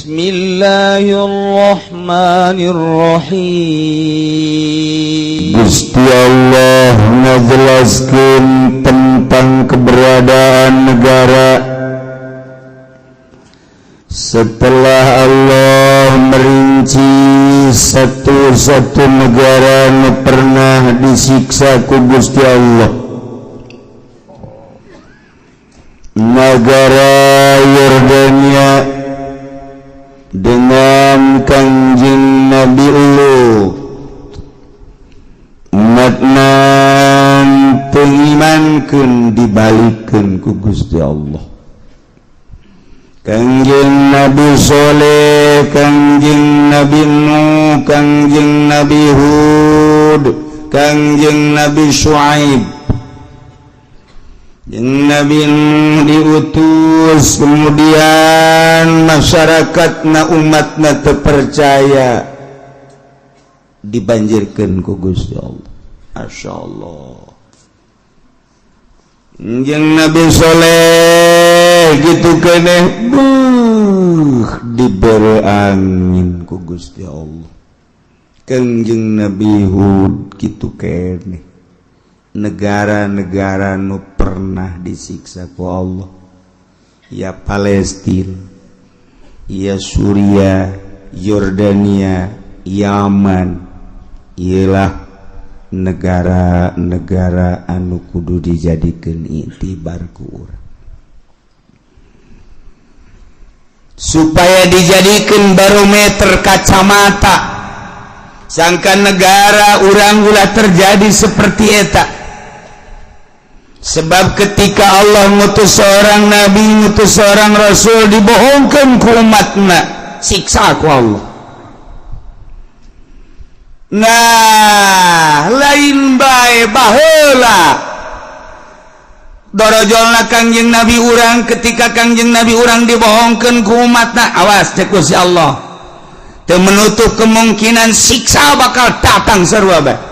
Bismillahirrahmanirrahim. Gusti Allah ngajelaskeun tentang keberadaan negara setelah Allah merinci satu-satu negara nu pernah disiksa ku Gusti Allah, negara Yordania dengan Kangjeng Nabi Lut. Umatna teu ngimankeun, dibalikeun ku Gusti Allah. Kangjeng Nabi Soleh, Kangjeng Nabi Nuh, Kangjeng Nabi Hud, Kangjeng Nabi Shu'aib. Jeung Nabi Nuh diutus, kemudian masyarakat na, umatna terpercaya, dibanjirkan ku Gusti Allah. Masya Allah. Jeung Nabi Soleh gitu keneh, dibere angin ku Gusti Allah. Kangjeng Nabi Hud gitu keneh. Negara-negara nu pernah disiksa ku Allah, ya Palestina, ya Suriah, Yordania, Yaman, ialah negara-negara anu kudu dijadikan iktibar ku urang supaya dijadikan barometer, kacamata, sangka negara urang ulah terjadi seperti eta. Sebab ketika Allah ngutus seorang nabi, ngutus seorang rasul, dibohongkan ku umatna, siksa ku Allah. Nah, lain bae baheula dorojolna Kangjeng Nabi urang. Ketika Kangjeng Nabi urang dibohongkeun ku umatna, awas, cek Gusti Allah, teu menutup kemungkinan siksa bakal datang sarua bae.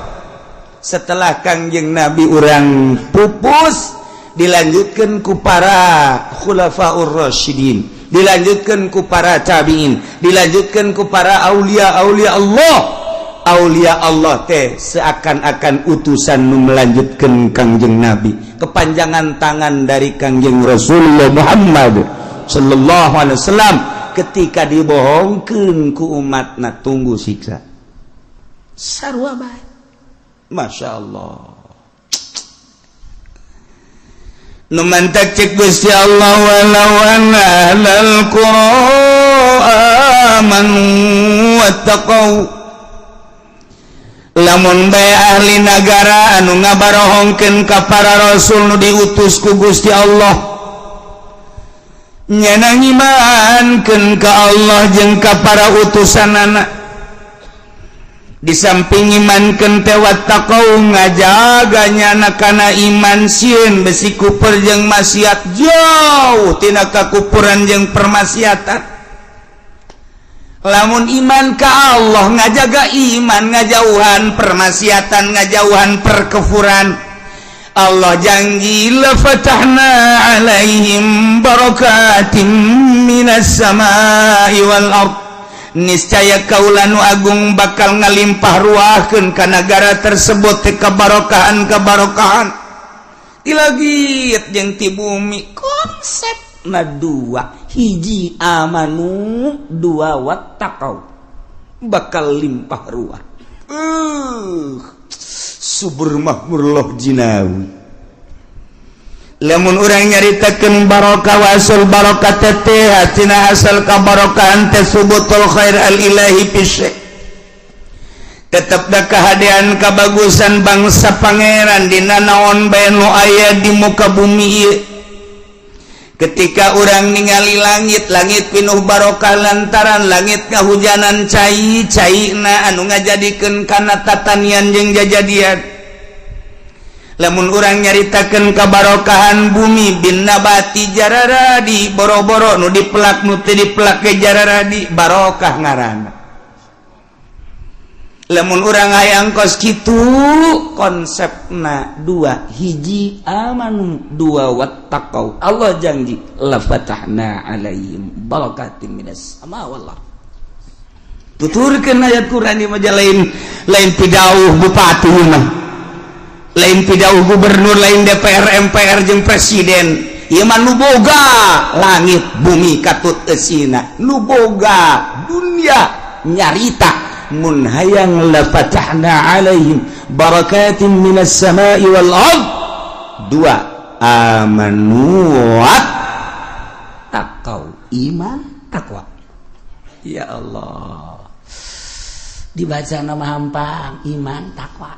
Setelah Kangjeng Nabi urang pupus, dilanjutkan ku para khulafaur rasyidin, dilanjutkan ku para tabiin, dilanjutkan ku para aulia aulia Allah. Aulia Allah teh seakan-akan utusan nu melanjutkan Kangjeng Nabi, kepanjangan tangan dari Kangjeng Rasulullah Muhammad sallallahu alaihi wasallam. Ketika dibohongkeun ku umatna, tunggu siksa sarua bae. Masya Allah. Nu mantak cek Gusti Allah, walau anna ahlal qura amanu wattaqau, lamun bae ahli nagara anu ngabarohongkeun ka para rasul nu diutus ku Gusti Allah nyana ngimankeun ka Allah jeung ka para utusanana, di samping imankeun teh wattaqau, ngajaga nyana kana iman, sieun besi kupur jeung maksiat, jauh tina kakupuran jeung permaksiatan. Lamun iman ka Allah, ngajaga iman, ngajauhan permaksiatan, ngajauhan perkufuran, Allah janji, la fatahna alaihim barakatim minas samai wal ard, niscaya kaula nu agung bakal ngalimpah ruahkeun ka nagara tersebut teh kebarokahan kebarokahan ti langit jeung ti bumi. Konsep na dua: hiji amanu, dua wattaqau, bakal limpah ruah, subur makmur loh jinawi. Lamun urang nyaritakeun barokah, wasul barokah teh tina asal kabarokahan teh subutul khair al ilahi fi syai', tetep da kahadean kabagusan bangsa pangeran dina naon bae nu aya di muka bumi ieu. Ketika orang ningali langit, langit pinuh barokah lantaran langit kahujanan cai caina anu ngajadikeun kana tatanian jeung jajadian. Lamun urang nyaritakeun kabarokahan bumi, bin nabati, jararadi boro-boro nu dipelak, nu teu dipelak ge jararadi, barokah ngaranna. Lamun urang hayang kos kitu, konsepna dua: hiji amanu, dua wattaqau. Allah janji la fatahna alaihim barakatin minas sama wal ardh. Tuturkeun ayat Quran ieu mah, lain lain pidauh bupati mah, lain pidauh gubernur, lain DPR, MPR jeung presiden. Ieu mah nu boga langit bumi katut eusina, nu boga dunia nyarita mun hayang la fatahna alaihim barakatin minas sama'i wal ard, dua amanu wattaqau, iman takwa. Ya Allah, dibaca nama hampang iman takwa,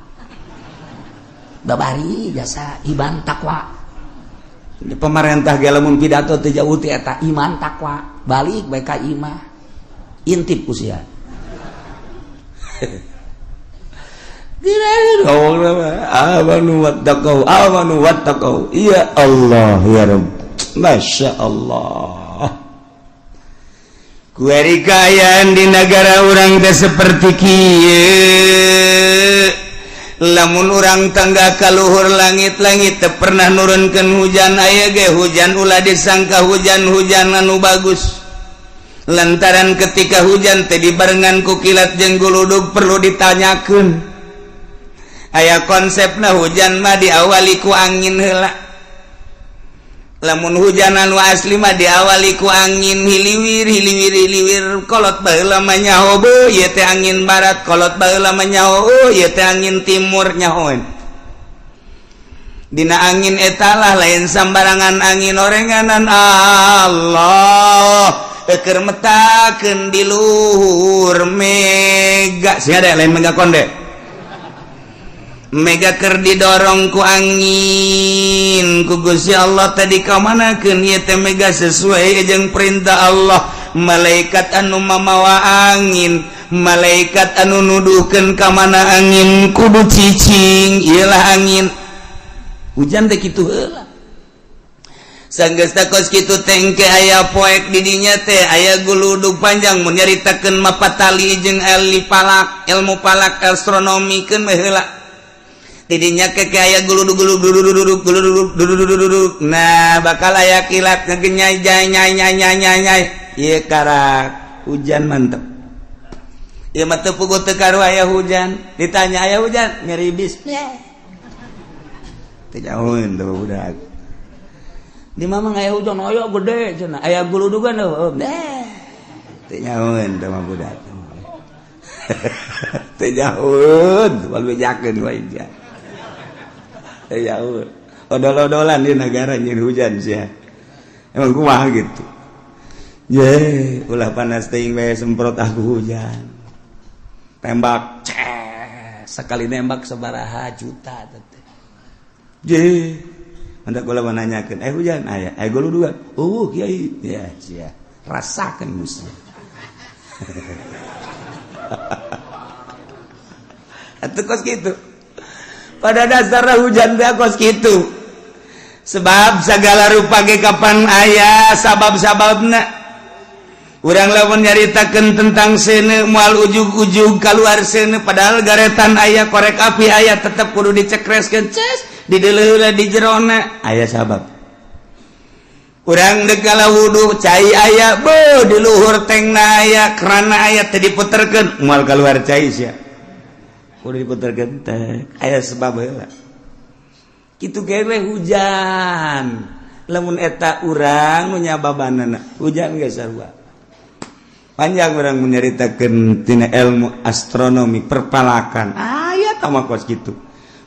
babari jasa iman takwa. Pemerintah ge lamun pidato teu jauh ti eta iman takwa, balik bae ka imah, intip usia. Amanu wattaqau, amanu wattaqau. Ya Allah, ya Rabb, Masya Allah. Kuari kaayaan di negara urang teh seperti kieu. Lamun urang tangga ka luhur langit-langit teu pernah nurunkeun hujan. Aya ge hujan, ulah disangka hujan-hujan anu bagus, lantaran ketika hujan teh dibarengan ku kilat jeung guludug. Perlu ditanyakeun, aya konsepna hujan mah diawali ku angin heula. Lamun hujan anu asli mah diawali ku angin hiliwir, hiliwir, hiliwir. Kolot baheula mah nyaho, beuh, ieu teh angin barat. Kolot baheula mah nyaho, oh, ieu teh angin timur. Nyahoeun dina angin etalah, lain sambarangan angin, orenganan Allah keur metakeun di luhur mega. Sia ada lain mega konde, mega keur didorong ku angin ku Gusti Allah tadi kamanakeun ieu teh mega sesuai jeung perintah Allah. Malaikat anu mamawa angin, malaikat anu nuduhkeun ka mana angin kudu cicing, iyalah angin hujan teh kitu heula. Sanggeus kos kitu tengke aya poek didinya teh aya guludug panjang. Mun nyaritakeun mapatali jeung ahli falak, ilmu falak, astronomi, keun we heula. Didinya ke aya guludug, guludug, guludug, guludug, guludug, guludug. Nah, bakal aya kilat ngegenyai nyai nyai nyai nyai nyai nyai. Ieu karak hujan mantep. Ieu mah teu puguh teu karu aya hujan. Ditanya aya hujan, ngeribis. Teu jauheun teu budak. Di mama aya hujan, aya gede cenah, aya guludugan heuh. Teu nyahoeun teh mah budak. Teu nyahoeun, moal bejakeun wae dia. Teu nyahoeun. Odol-odolan di negara nyin hujan sia. Emang kumaha gitu. Ye, ulah panas teuing bae, semprot aku hujan. Tembak, ces, sekali nembak sabaraha juta teh. Je, hendak kula menanyakeun, eh, hujan aya, eh, guludugan. Oh, kiai. Ya, sia. Rasakeun musuh. Atuh kos kitu. Pada dasarnya hujan teh kos kitu. Sebab segala rupa ge kapan aya sabab-sababna. Urang lamun nyaritakeun tentang seuneu, moal ujug-ujug keluar seuneu, padahal garetan aya, korek api aya, tetep kudu dicekreskeun, ces, dideuleuh di jerona aya sabab. Urang dek kala wudu, cai aya, beuh, di luhur tengna aya, kerana aya, teu diputerkeun moal keluar cai sia. Kudu diputerkeun teh aya sebab heula. Kitu ge hujan. Lamun eta urang nu nyababanana hujan ge sarua. Panjang urang menyeritakan tina ilmu astronomi, perpalakan aya mah kos kitu.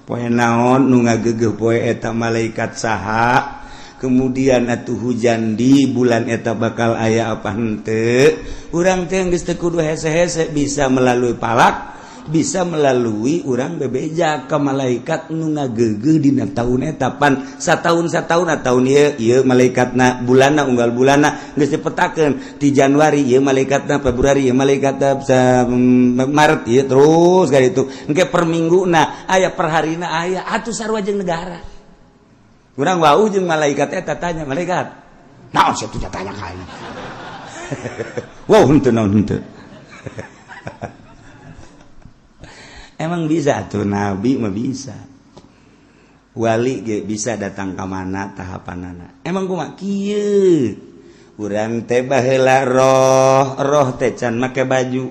Poe naon nu ngagegeuh poe eta, malaikat saha, kemudian atuh hujan di bulan eta bakal aya apa henteu. Urang teh geus teu kudu hese-hese, bisa melalui palak, bisa melalui urang bebeja ke malaikat nu ngagegeuh dina tahun eta. Pan sataun sataun, tahun ieu ieu malaikatna, bulanna, unggal bulanna geus dipetakeun. Di Januari ieu malaikatna, Februari ieu malaikatna, Maret ieu, terus ka ditu engke per mingguna aya, per harina aya. Atuh sarua jeung negara urang, wau jeung malaikat eta, tanya malaikat naon sia tuh, tanya ka aing. Wow, henteu naon, henteu. Emang bisa tuh? Nabi mah bisa, wali ge bisa datang ke mana tahapanana. Emang kumaha kieu? Urang teh baheula roh, roh teh can make baju,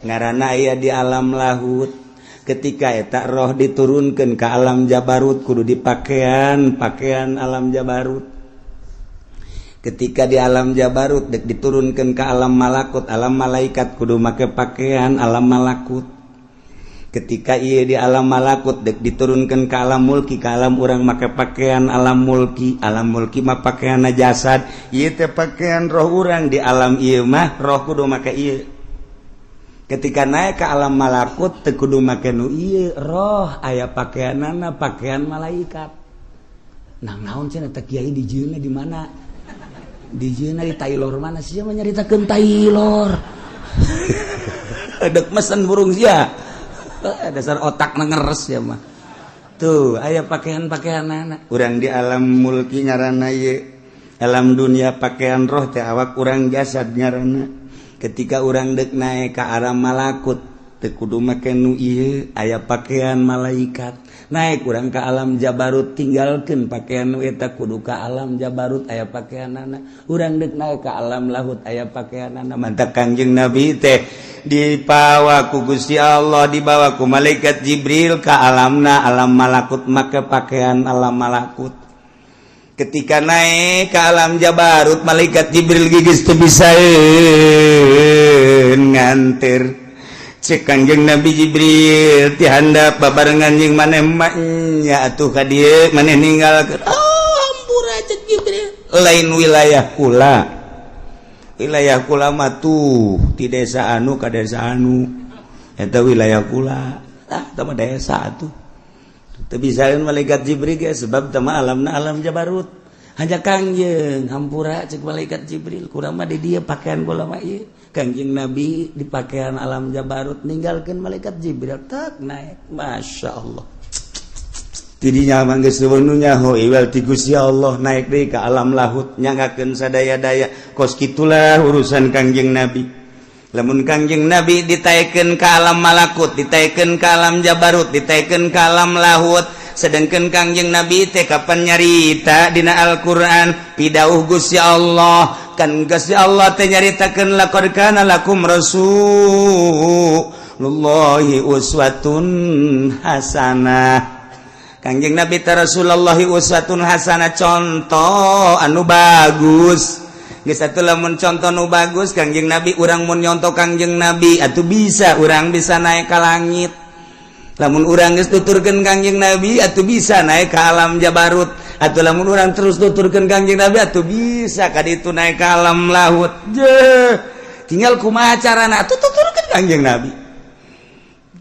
ngaranna aya di alam lahut. Ketika eta roh diturunkan ke alam jabarut, kudu dipakaian pakaian alam jabarut. Ketika di alam jabarut dek diturunkan ke alam malakut, alam malaikat, kudu make pakaian alam malakut. Ketika ia di alam malakut dek diturunkan ke alam mulki, ke alam urang, make pakaian alam mulki. Alam mulki mah pakaian jasad, ieu teh pakaian roh urang. Di alam ieu mah roh kudu make ieu. Ketika naik ke alam malakut teu kudu make nu ieu, roh aya pakaianana pakaian malaikat. Nah, naon cenah teh kiai dijieunna di mana, dijieunna di Taylor mana sih? Mah nyaritakeun Taylor, dek mesen burung sia. Dasar otak ngeres ya mah. Tuh aya pakaian-pakaian anak urang di alam mulki ngaranna ieu. Alam dunia pakaian roh teh awak urang, jasad ngaranna. Ketika urang dek naik ke arah malakut teu kudu make nu ieu, aya pakaian malaikat. Naik urang ke alam jabarut, tinggalkeun pakaian nu eta, kudu ke alam jabarut, aya pakaianana. Urang dek naik ke alam lahut, aya pakaianana. Mantak Kangjeng Nabi teh dipawa ku Gusti Allah, dibawa ku malaikat Jibril ke alamna alam malakut, maka pakaian alam malakut. Ketika naik ke alam jabarut, malaikat Jibril gigis teu bisa nganter. Cek Kangjeng Nabi, "Jibril, ti handap babarengan jeung maneh nya atuh ka dieu, maneh ninggalkeun." "Oh, hampura," cek Jibril, "lain wilayah kula. Wilayah kula mah tuh ti desa anu ka desa anu, eta wilayah kula." Ah, tah mah desa atuh. Teu bisa malaikat Jibril ge, sebab tah mah alamna alam jabarut. Hanya Kangjeng, "Hampura," cek malaikat Jibril, "kurang mah di dieu pakaian kula mah ieu." Kangjeng Nabi di pakaian alam jabarut, ninggalkeun malaikat Jibril, tak naik. Masya Allah, tidinya mah geus nu nyaho iwal ti Gusti Allah, naik deui ka alam lahut, nyanggakeun sadaya-daya. Kos kitulah urusan Kangjeng Nabi. Lamun Kangjeng Nabi ditaikeun ka alam malakut, ditaikeun ka alam jabarut, ditaikeun ka alam lahut, sedangkan Kangjeng Nabi teh kapan nyarita dina Al-Qur'an, pidauh Gusti Allah kan, Gusti Allah teh nyaritakeun, "Laqad kana lakum Rasulullahi uswatun hasanah." Kangjeng Nabi teh Rasulullahi uswatun hasanah, contoh anu bagus. Geus atuh, lamun contoh nu bagus Kangjeng Nabi, urang mun nyontoh Kangjeng Nabi atuh bisa, urang bisa naik ka langit. Lamun urang geus tuturkeun Kangjeng Nabi atuh bisa naik ke alam jabarut. Atuh lamun urang terus tuturkeun Kangjeng Nabi atuh bisa ka ditu naik ke alam lahut. Je, tinggal kumaha carana atuh tuturkeun Kangjeng Nabi.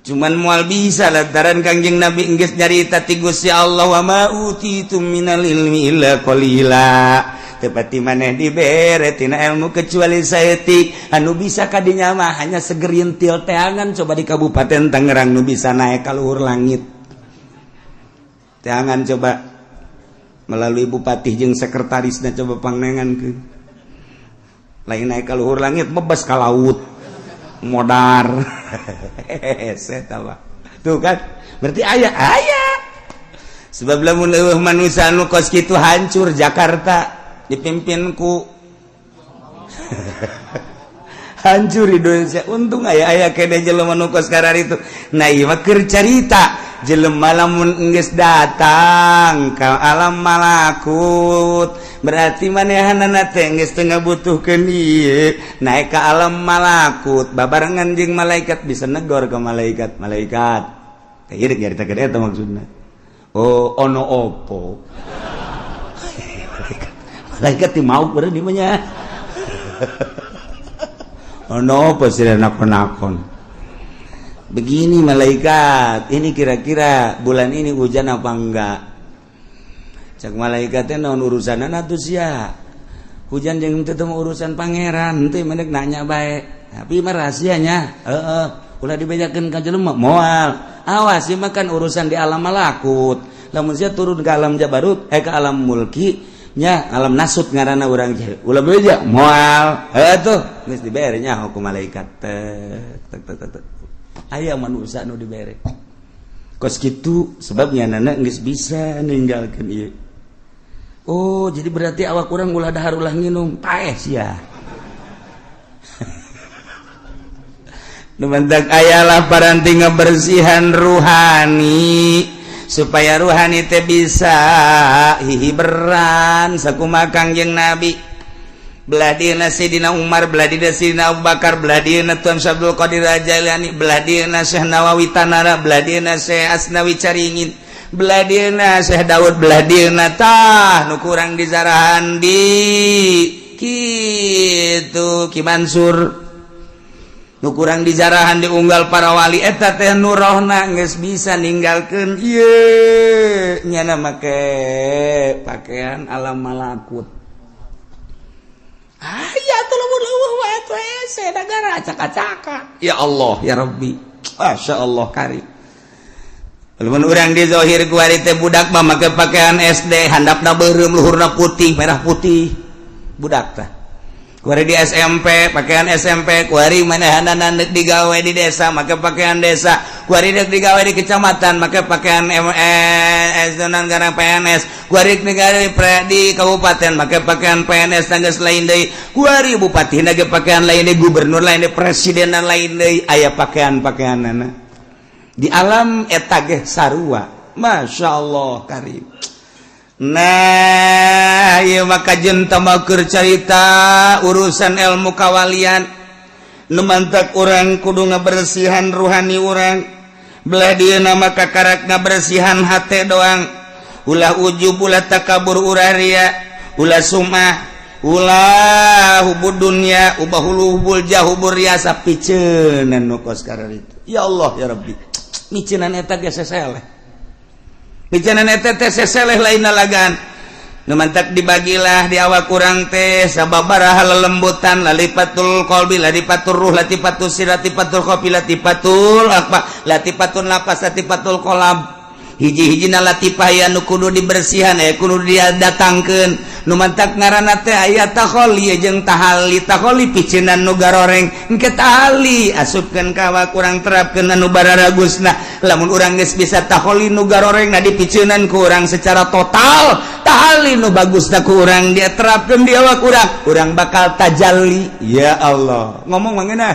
Cuman moal bisa lantaran Kangjeng Nabi geus nyarita ti Gusti Allah, "Wa ma utitum minal ilmi illa qalila." Teu pati maneh dibere tina ilmu kecuali saeutik. Anu bisa kadinya mah hanya segerintil teangan. Coba di Kabupaten Tangerang nu bisa naik ka luhur langit teangan, coba melalui bupati jeung sekretarisna, coba pangneangan ke lain naik ka luhur langit, bebas ka laut modar. Tuh kan, berarti aya aya sebab. Lamun eueuh manusia anu kos kitu, hancur Jakarta dipimpin ku, hancur Indonesia. Untung aya aya kene jelema nu kos itu. Nah, ieu mah keur carita jelema lamun geus datang ka alam malakut, berarti manehanana teh geus teu ngabutuhkeun ieu. Naik ka alam malakut babarengan jeung malaikat, bisa negor ke malaikat. Malaikat teh ieu nyaritakeun eta maksudna. Oh, ono opo? Malaikat ti mau beureun di mah. Ono apa sih nakon-nakon? "Begini, malaikat, ini kira-kira bulan ini hujan apa enggak?" Cek malaikatnya, "Naon urusan atuh sia? Hujan jeung teu urusan pangeran, teu mendek nanya bae." "Tapi mah rahasianya, heeh, ulah dibejakeun ka jelema." "Moal, awas, ieu mah kan urusan di alam malakut. Lamun sia turun ke alam jabarut, eh, ke alam mulki nya, alam nasut ngaranna urang, ulah beja." "Moal." Heuh tuh geus dibere nya hukum malaikat. Tek tek tek tek, aya manusia nu dibere. Kos kitu sebabnya nana geus bisa ninggalkeun ieu. Oh, jadi berarti awak urang ulah dahar, ulah nginum, paeh sia. Nu mantak ayalah paranti ngabersihan ruhani supaya ruhani teh bisa hihiberan sakumaha Kangjeng Nabi. Belah dieuna Sayyidina Umar, belah dieuna Sayyidina Abu Bakar, belah dieuna Tuan Syekh Abdul Qadir Jailani, belah dieuna Syekh Nawawi Tanara, belah dieuna Syekh Asnawi Caringin, belah dieuna Syekh Daud, belah dieuna tah nu kurang dizarahan di kitu Ki Mansur, nu kurang dijarahan diunggal para wali eta teh nu rohna geus bisa ninggalkeun ieu nyana make pakaian alam malakut. Aya atuh lamun leuweuh wae atuh hese nagara acak-acakan. Ya Allah ya Rabbi, Masya Allah karim. Lamun urang di zahir kuari teh budak mah make pakaian SD, handapna beureum, luhurna putih, merah putih, budak tah. Kuari di SMP pakaian SMP, kuari manehanana deuk digawe di desa make pakaian desa, kuari deuk digawe di kecamatan make pakaian MS dan garang PNS, kuari digawe di kabupaten make pakaian PNS tanggas lain deui, kuari bupati ge pakaian lain deui, gubernur lain deui, presiden lain deui, aya pakaian-pakaianana di alam eta ge sarua. Masya Allah karim. Nah, ieu maka jenta keur carita urusan ilmu kawalian. Nu mantak urang kudu ngabersihan ruhani urang. Belah dieuna maka karak ngabersihan hate doang. Ulah ujub, ulah takabur, ulah ria, ulah sumah, ulah hubud dunya, ubah hulu hubul jah hubur riasa, piceunan nu kos itu. Ya Allah ya Rabbi. Miceunan eta ge seseleh. Bicaraan eta teh seseleh lain lalagan. Nu mantak dibagilah di awak kurang teh sababaraha lelembutan, lalipatul qalbi, lalipatul ruh, latifatul sir, latifatul khafi, latifatul akba, latifatun lapas, latifatul qalab. Hiji-hijina latifah ya nu kudu dibersihan ya kudu didatangkeun. Nu mantak ngaranna teh aya takholi jeung tahali. Takholi piceunan nu garoreng, engke tahali asupkeun ka awak urang, terapkeun anu bararagusna. Lamun urang geus bisa takholi nu garoreng na dipiceunan ku urang secara total, tahali nu bagusna ku urang dia terapkeun di awak urang, urang bakal tajalli. Ya Allah, ngomong mah ngeunah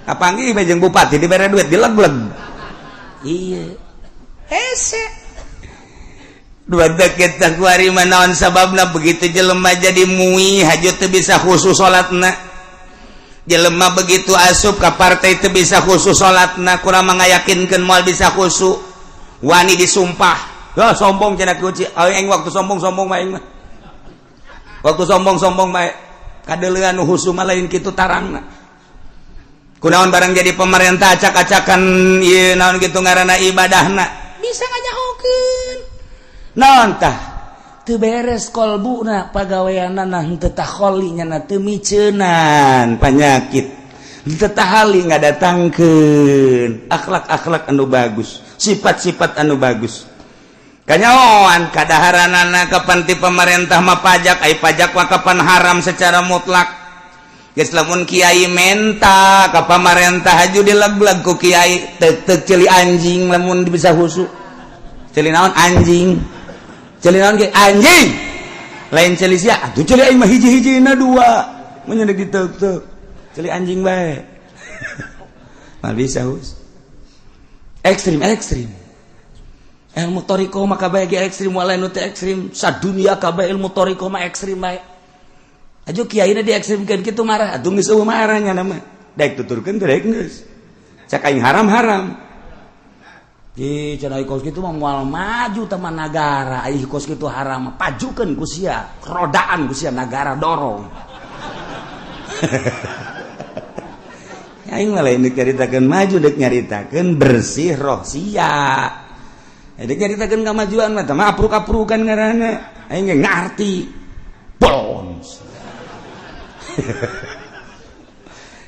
kapanggih bae jeung bupati dibere duit dileg-leg. Iya hese dua kita kuari naon sababna begitu jelema jadi mui haju teu bisa khusus salatna, jelema begitu asup ka partai teu bisa khusus salatna, kurang mengayakinkeun moal bisa khusyuk, wani disumpah. Ya sombong cenah kunci aing waktu sombong-sombong mah, aing mah waktu sombong-sombong mah kadeuleuan nu khusyuk mah lain kitu tarangna. Kunaon barang jadi pemerintah acak-acakan ieu naon kitu ngaranna ibadahna bisa nganyahokeun naon tah teu beres kolbuna, pagaweanana henteu takholi, nyana teu miceunan panyakit, henteu tahali ngadatangkeun akhlak-akhlak anu bagus, sifat-sifat anu bagus. Kanyahoan kadaharanana kapan ti pemerintah mah pajak, ai pajak mah kapan haram secara mutlak. Geus lamun kiai menta ka pamarentah haju dileg-leg ku kiai, tek tek ceuli anjing lamun bisa khusyuk. Ceuli naon anjing? Ceuli naon ge anjing? Lain ceuli sia, atuh ceuli aing mah hiji-hijina dua. Mun nya ditek-tek. Ceuli anjing bae. Mah bisa hus. Ekstrim ekstrim. Ilmu thoriqoh mah kabeh ge ekstrim, walain nu teu ekstrim, sadunia kabeh ilmu thoriqoh mah ekstrim bae. Aja kiai di ekstrimkeun kitu marah, atuh geus eueuh marahnya nama. Daek tuturkeun teh daek geus. Cak aing haram-haram. Ih, cenah kos kitu mah moal maju teman nagara, ai kos kitu haram, pajukeun ku sia, rodaan ku sia nagara dorong. Aing mah lain deuk nyaritakeun maju, deuk nyaritakeun bersih roh sia. Deuk nyaritakeun kamajuan mah tah mah apruk-aprukan ngaranna. Aing ge ngarti. Bolons.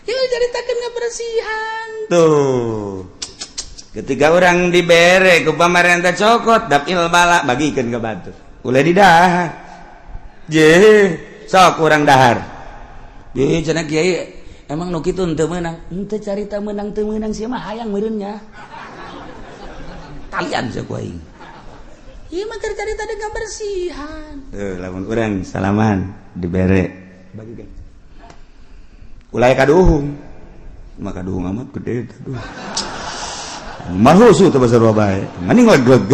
Ya caritakeun kebersihan. Tuh. Ketika orang dibere ke pemerintah cokot dapil bala bagikan ke batur. Ulah didahar. Je, sok urang dahar. Je cenah kiai emang nu kitu henteu meunang. Henteu carita meunang teu meunang, sia mah hayang meureun nya. Sekalian sia ku aing. Ieu mah keur carita dengan bersihan. Tuh, lamun urang salaman dibere bagikan. Ulah kaduhung. Mah kaduhung amat gede aduh. Mah husu teh basar bae. Mending leg-leg.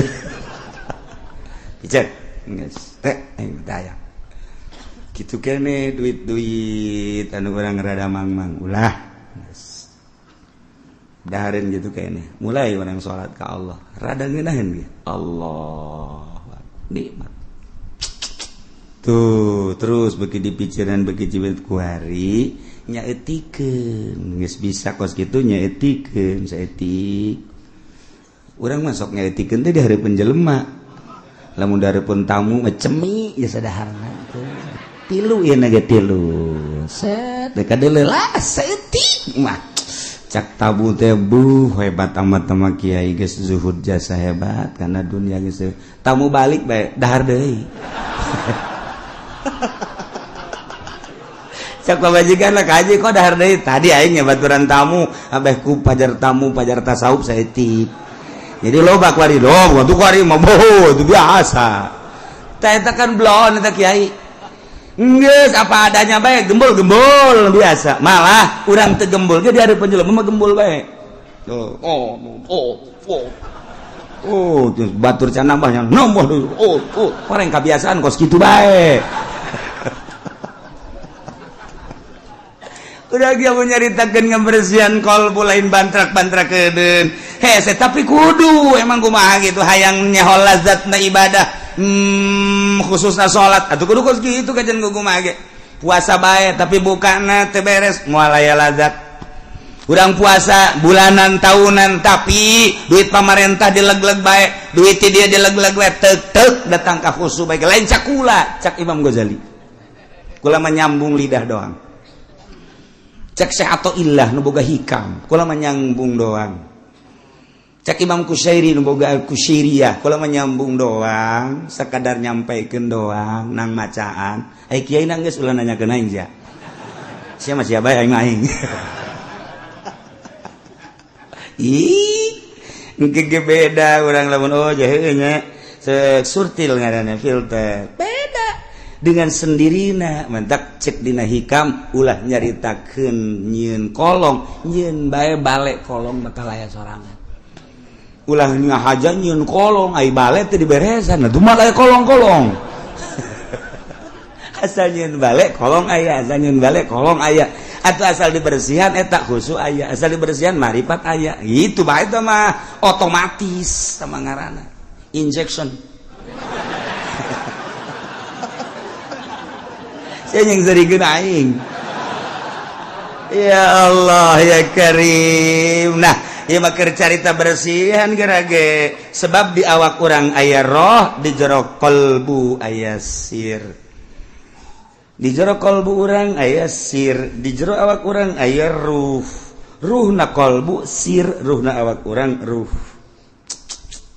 Picek. Geus teh aing teh. Gitu kene duit-duit anu urang rada mangmang ulah. Dahareun gitu kene. Mulai urang salat ka Allah. Rada ngeunaheun ge. Allah nikmat. Tuh, terus beki dipikiran beki jibet kuari nyaetikeun. Geus bisa kos kitu nyaetikeun saeutik. Urang masuk nyaetikeun teh di hareupeun jelema. Lamun di hareupeun tamu mah cemi ya sadaharna teh. Tilu ieu na ge tilu. Set teh kadeuleu lah saeutik mah. Cak tabu teh buh hebat amat sama kiai geus zuhud jasa hebat karena dunia geus tamu balik bae dahar deui. Cak pamajikan lah kaji kok dahar deui tadi aing baturan tamu abeh ku pajar tamu pajar tasawuf saeutik. Jadi loba kuari loba tuh kuari mah boh itu biasa. Tah eta kan blon eta kiai. Geus apa adanya bae gembul-gembul biasa. Malah urang teu gembul ge di hareupeun jelema mah gembul bae. Oh, oh, oh, oh. Oh, terus batur can nambahnya nambah deui. Oh, oh, orang kebiasaan kos kitu bae. Udah dia mau nyaritakeun ngabersihan kolbu lain bantrak-bantrak kedeun. Hese tapi kudu emang kumaha gitu hayang nyaho lazatna ibadah. Khususna salat atuh kudu kos kitu kajian kumaha ge. Puasa bae tapi bukana teu beres moal aya lazat. Urang puasa bulanan tahunan tapi duit pamarentah dileg-leg bae, duit dia dileg-leg bae tek-tek datang ka khusu bae lain cakula cak Imam Ghazali. Kula menyambung lidah doang. Cek Syekh Athaillah nu boga hikam, kula menyambung doang. Cek Imam Kusyairi nu boga Al-Kusyairiyah, kula menyambung doang, sekadar nyampaikeun doang nang macaan. Ai kiai nang geus ulah nanyakeun aing sia. Sia mah sia bae aing mah aing. Ih, engke ge beda urang lamun oh jahe nya. Surtil ngaranna filter. Beda dengan sendirina mentak cek dina hikam ulah nyaritakeun nyieun kolong nyieun bae balik kolong bakal aya sorangan ulah ngahaja nyieun kolong ai bale teu diberesan atuh mah aya kolong-kolong asal nyieun bale kolong aya asal nyieun bale kolong aya atau asal dibersihan eta khusu aya asal dibersihan marifat aya itu bae teh mah otomatis sama ngaranna injection. Yang serikeun aing. Ya Allah ya Karim. Nah, ieu mah keur carita bersihan gerage. Sebab di awak urang aya roh, di jero kolbu aya sir. Di jero kolbu urang aya sir, di jero awak urang aya ruh. Ruhna kolbu sir, ruhna awak urang ruh.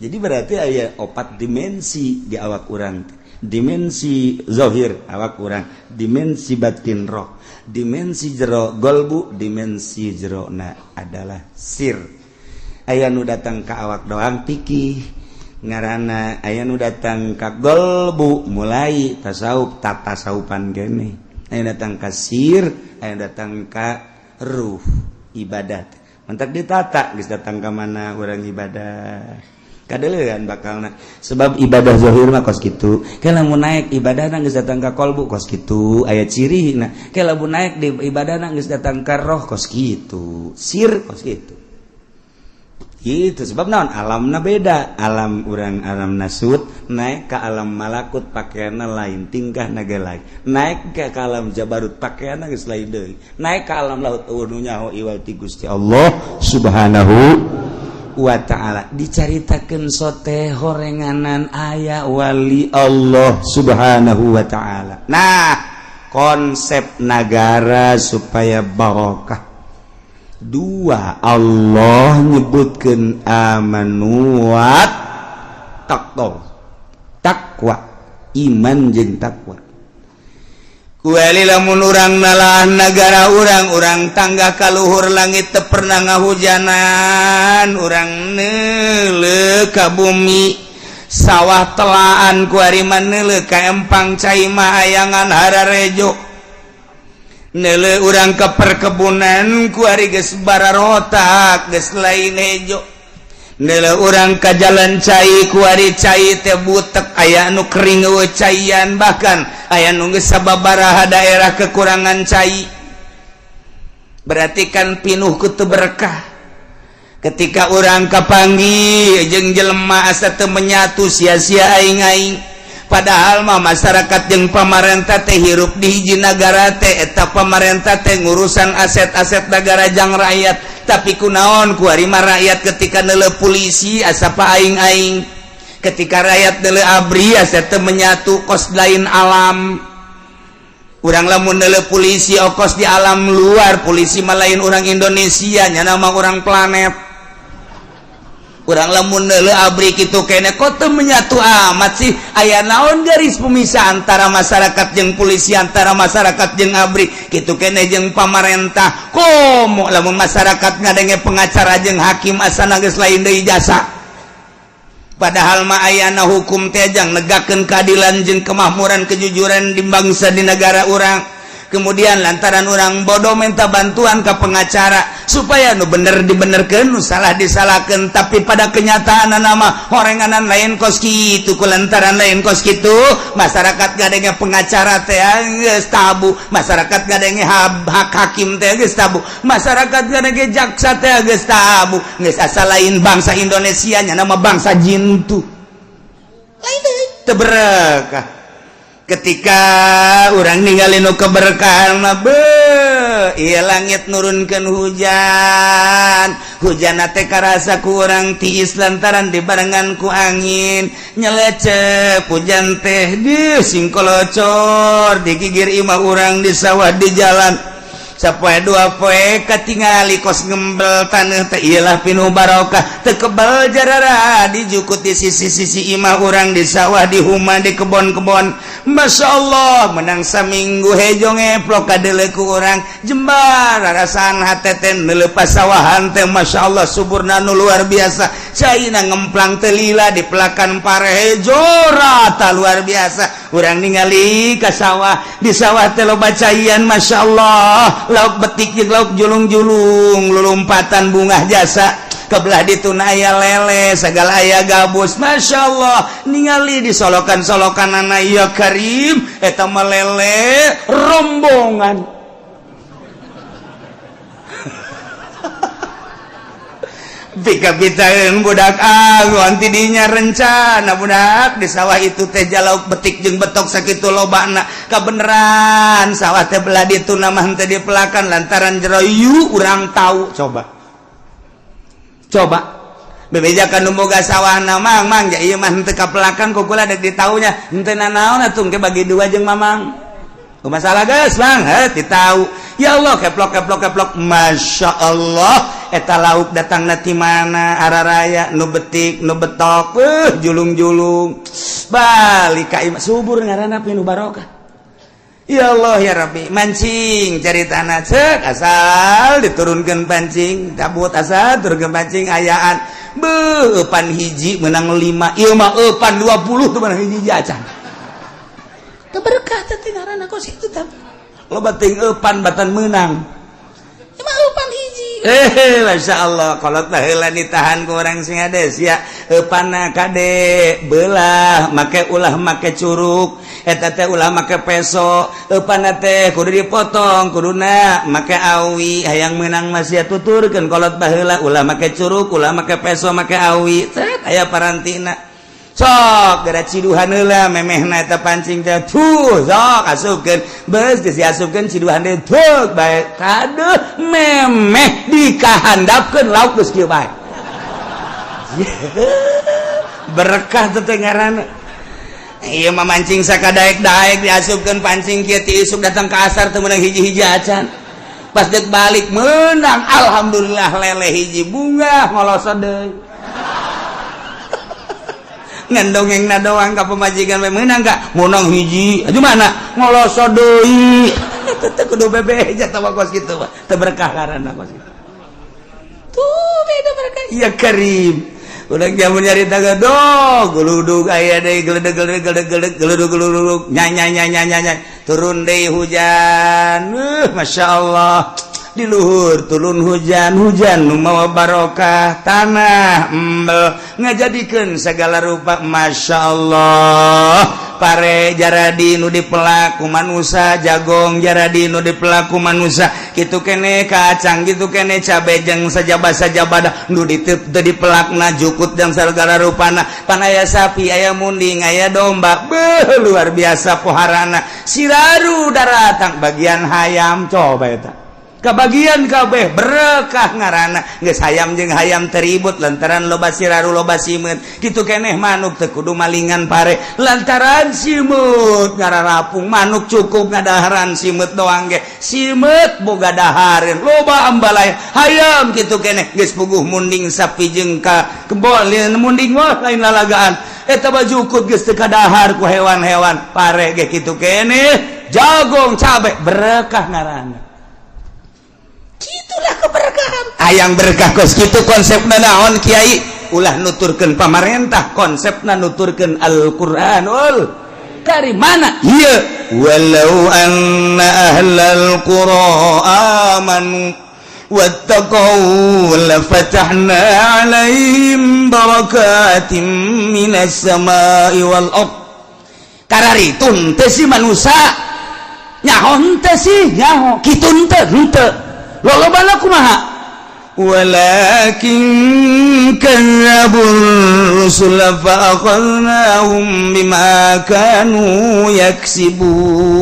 Jadi berarti aya opat dimensi di awak urang. Dimensi zahir awak urang, dimensi batin roh, dimensi jero golbu, dimensi jero na adalah sir. Aya nu datang ka awak doang pikih ngaranna, aya nu datang ka golbu mulai tasawuf tatasawupan gene, aya datang ka sir, aya datang ka ruh ibadah. Mentak ditata geus datang ka mana urang ibadah. Kadeulean bakalna sebab ibadah zahir mah kos kitu. Ke lamun naik ibadah geus datang ka kolbu kos kitu aya ciri na. Ke lamun naik di ibadah geus datang ka roh kos kitu, sir kos kitu. Gitu sebab naon alamna beda, alam urang alam nasut naik ke alam malakut pakaianna lain, tingkah naga lain. Naik ke alam jabarut pakaianna geus lain deui. Naik ke alam laut eueuh nu nyaho iwal ti Gusti Allah Subhanahu wa ta'ala. Dicaritakeun sote horenganan aya wali Allah Subhanahu wa ta'ala. Nah, konsep nagara supaya barokah. Dua, Allah nyebutkeun amanu wa taqwa. Takwa, iman jeung takwa. Kuali lamun urang nalah negara urang, urang tangga kaluhur langit teu pernah ngahujanan, urang neuleuh ka bumi sawah telaan, kuari mah neuleuh ka empang cai mah ayangan hararejo. Neuleuh urang ke perkebunan, kuari geus bararotak, geus lain hejo. Neuleuh urang ka jalan cai, kuari cai teh butek, aya nu kering, euweuh caian, bahkan aya nu geus sababaraha daerah kekurangan cai. Berarti kan pinuh ku teu berkah. Ketika urang kapanggih jeung jelema asa teu menyatu, sia-sia aing-aing. Padahal mah masyarakat jeung pamarentah teh hirup di hiji nagara teh. Eta pamarentah teh ngurusan aset-aset negara jang rakyat, tapi kunaon kuari mah rakyat ketika neuleuh polisi asa pa aing-aing, ketika rakyat neuleuh ABRI asa teu menyatu, kos lain alam. Urang lamun neuleuh polisi okos di alam luar, polisi mah lain orang Indonesia, nyana mah orang planet. Urang lamun neuleuh ABRI kitu kene, kok teu menyatu amat sih? Aya naon garis pemisah antara masyarakat jeung polisi, antara masyarakat jeung ABRI, kitu kene jeung pamarentah? Komo lamun masyarakat ngadenge pengacara jeung hakim asana geus lain deui jasa. Padahal mah ayana hukum teh jang negakeun keadilan jeung kemakmuran, kejujuran di bangsa, di negara urang. Kemudian lantaran orang bodoh minta bantuan ke pengacara supaya nu bener dibenerkeun, nu salah disalahkan. Tapi pada kenyataan nama horenganan lain kos kitu. Ku lantaran lain kos kitu, masyarakat ngadenge pengacara teh geus tabu, masyarakat ngadenge hak hakim teh geus tabu, masyarakat ngadenge jaksa teh geus tabu, geus asa lain bangsa Indonesia nya, nama bangsa jintu lain deui, teu berkah. Ketika orang ninggalin nu keberkahan mah, be iya langit nurunkan hujan, hujan teh karasa ku urang tiis lantaran dibarengan ku angin nyelecep. Hujan teh di singkolocor di gigir imah urang, di sawah, di jalan. Sapoe dua poe katingali kos ngembel taneuh teh. Iyalah, pinuh barokah, teu kebal jarara dijukut di sisi-sisi imah urang, di sawah, di huma, di kebon-kebon. Masya Allah, menang saminggu hejo ngeplok kadeuleu ku urang jembar rarasaan hate teh neuleuh sawahan teh. Masya Allah, suburna nu luar biasa, caina ngemplang teu lila, di pelakan pare hejo rata, luar biasa. Urang ningali ka sawah, di sawah teh loba caian. Masya Allah, lauk betik jeung lauk julung-julung lulumpatan, bungah jasa. Kebelah dituna aya lele segala, aya gabus. Masya Allah, ningali di solokan-solokan anak, ya Karim, eta mah lele rombongan. Pika-pitaeun budak angon tidinya rencana budak di sawah itu teh jalauk betik jeung betok sakitu lobana. Kabeneran sawah teh belah ditu mah henteu dipelakan lantaran jero yu urang tahu. Coba coba bebejakan nu boga sawahna, "Mang, Mang, ja ieu mah henteu kapelakan, ku kula dek ditaunya." "Henteu nanaon atuh, engke bagi dua jeung Mamang." "Oh, masalah geus, Bang." Heh, ditau. Ya Allah, keplok keplok keplok. Masya Allah, eta lauk datang ti mana araraya, nu betik, nu betok, julung-julung balik ka imah. Subur ngaranna, pinuh barokah. Ya Allah ya Rabbi, mancing cari tanah cek asal diturunkan pancing cabut, asal turunkan pancing ayaan. Beuh, eupan hiji menang 5, ieu mah eupan 20 tuh menang hiji acan. Teu berkah teh ngaranna kos itu tah. Loba teuing eupan batan menang. Ieu mah eupan hiji. Eh, Masya Allah, kolot baheula ditahan ku orang sing hades ya. Eupanna kade belah, make ulah make curuk. Eta teh ulah make peso. Eupanna teh kudu dipotong, kuduna make awi. Hayang menang masih tuturkeun kolot baheula, ulah make curuk, ulah make peso, make awi. Cet aya parantina. Sok gara ciduhan heula memehna eta pancing teh, tuh sok asupkeun, beus geus diasupkeun, ciduhan deui, tuh bae kaduh memeh dikahandapkeun lauk geus kieu bae. Berkah teh ngaranna. Ieu mah mancing sakadaek-daek, diasupkeun pancing kieu ti isuk datang ke asar teu meunang hiji-hiji acan. Pas dek balik menang, alhamdulillah, lele hiji, bunga ngolosot deui. Ngan dongengna doang ka pamajikan we meunang ka meunang hiji. Aduh, mana ngoloso deui. Eta teh kudu bebeja tah kos kitu mah. Teu berkah ngaranna kos kitu. Tuh beda berkah. Ya Karim. Udah jamun nyarita gedog, geludug aya deui, geledeg geledeg geledeg geledeg geludug geludug, nyanya nyanya nyanya, turun deui hujan. Masya Allah, di luhur turun hujan, hujan nu mawa barokah, tanah embel ngajadikeun segala rupa. Masya Allah, pare jaradi nu dipelak ku manusia, jagong jaradi nu dipelak ku manusia, kitu kene kacang, gitu kene cabe jeung sajaba-sajabada nu ditep teu dipelakna, jukut dan segala rupana. Pan aya sapi, aya munding, aya domba, beuh, luar biasa poharana. Siraru daratang bagian hayam, coba eta kebagian kabeh, berkah ngaranna. Geus hayam jeung hayam teribut lantaran loba siraru, loba simeut. Kitu keneh manuk, teu kudu malingan pare lantaran simeut ngararapung. Manuk cukup ngadaharan simeut doang ge, simeut boga dahareun, loba ambalaya. Hayam kitu keneh, geus puguh munding sapi jeung ka kebo, munding mah lain lalagaan eta mah, jukut geus teu kadahar ku hewan-hewan. Pare ge kitu keneh, jagong, cabe, berkah ngaranna. Gitulah keberkahan. Hayang berkah kos kitu konsepna naon, Kiai? Ulah nuturkeun pamarentah, konsepna nuturkeun Al-Qur'anul Karim. Mana ieu? Walau anna ahlal qura amanu wattaqau lafatahna alaihim barakatim minas samai wal ard. Kararitun teh si manusia, nyaho henteu sih? Nyaho. Kitu henteu? Henteu. Lolobana kumaha? Walakin kadzdzabur rusul fa akhadnahum bima kanu yaksibun.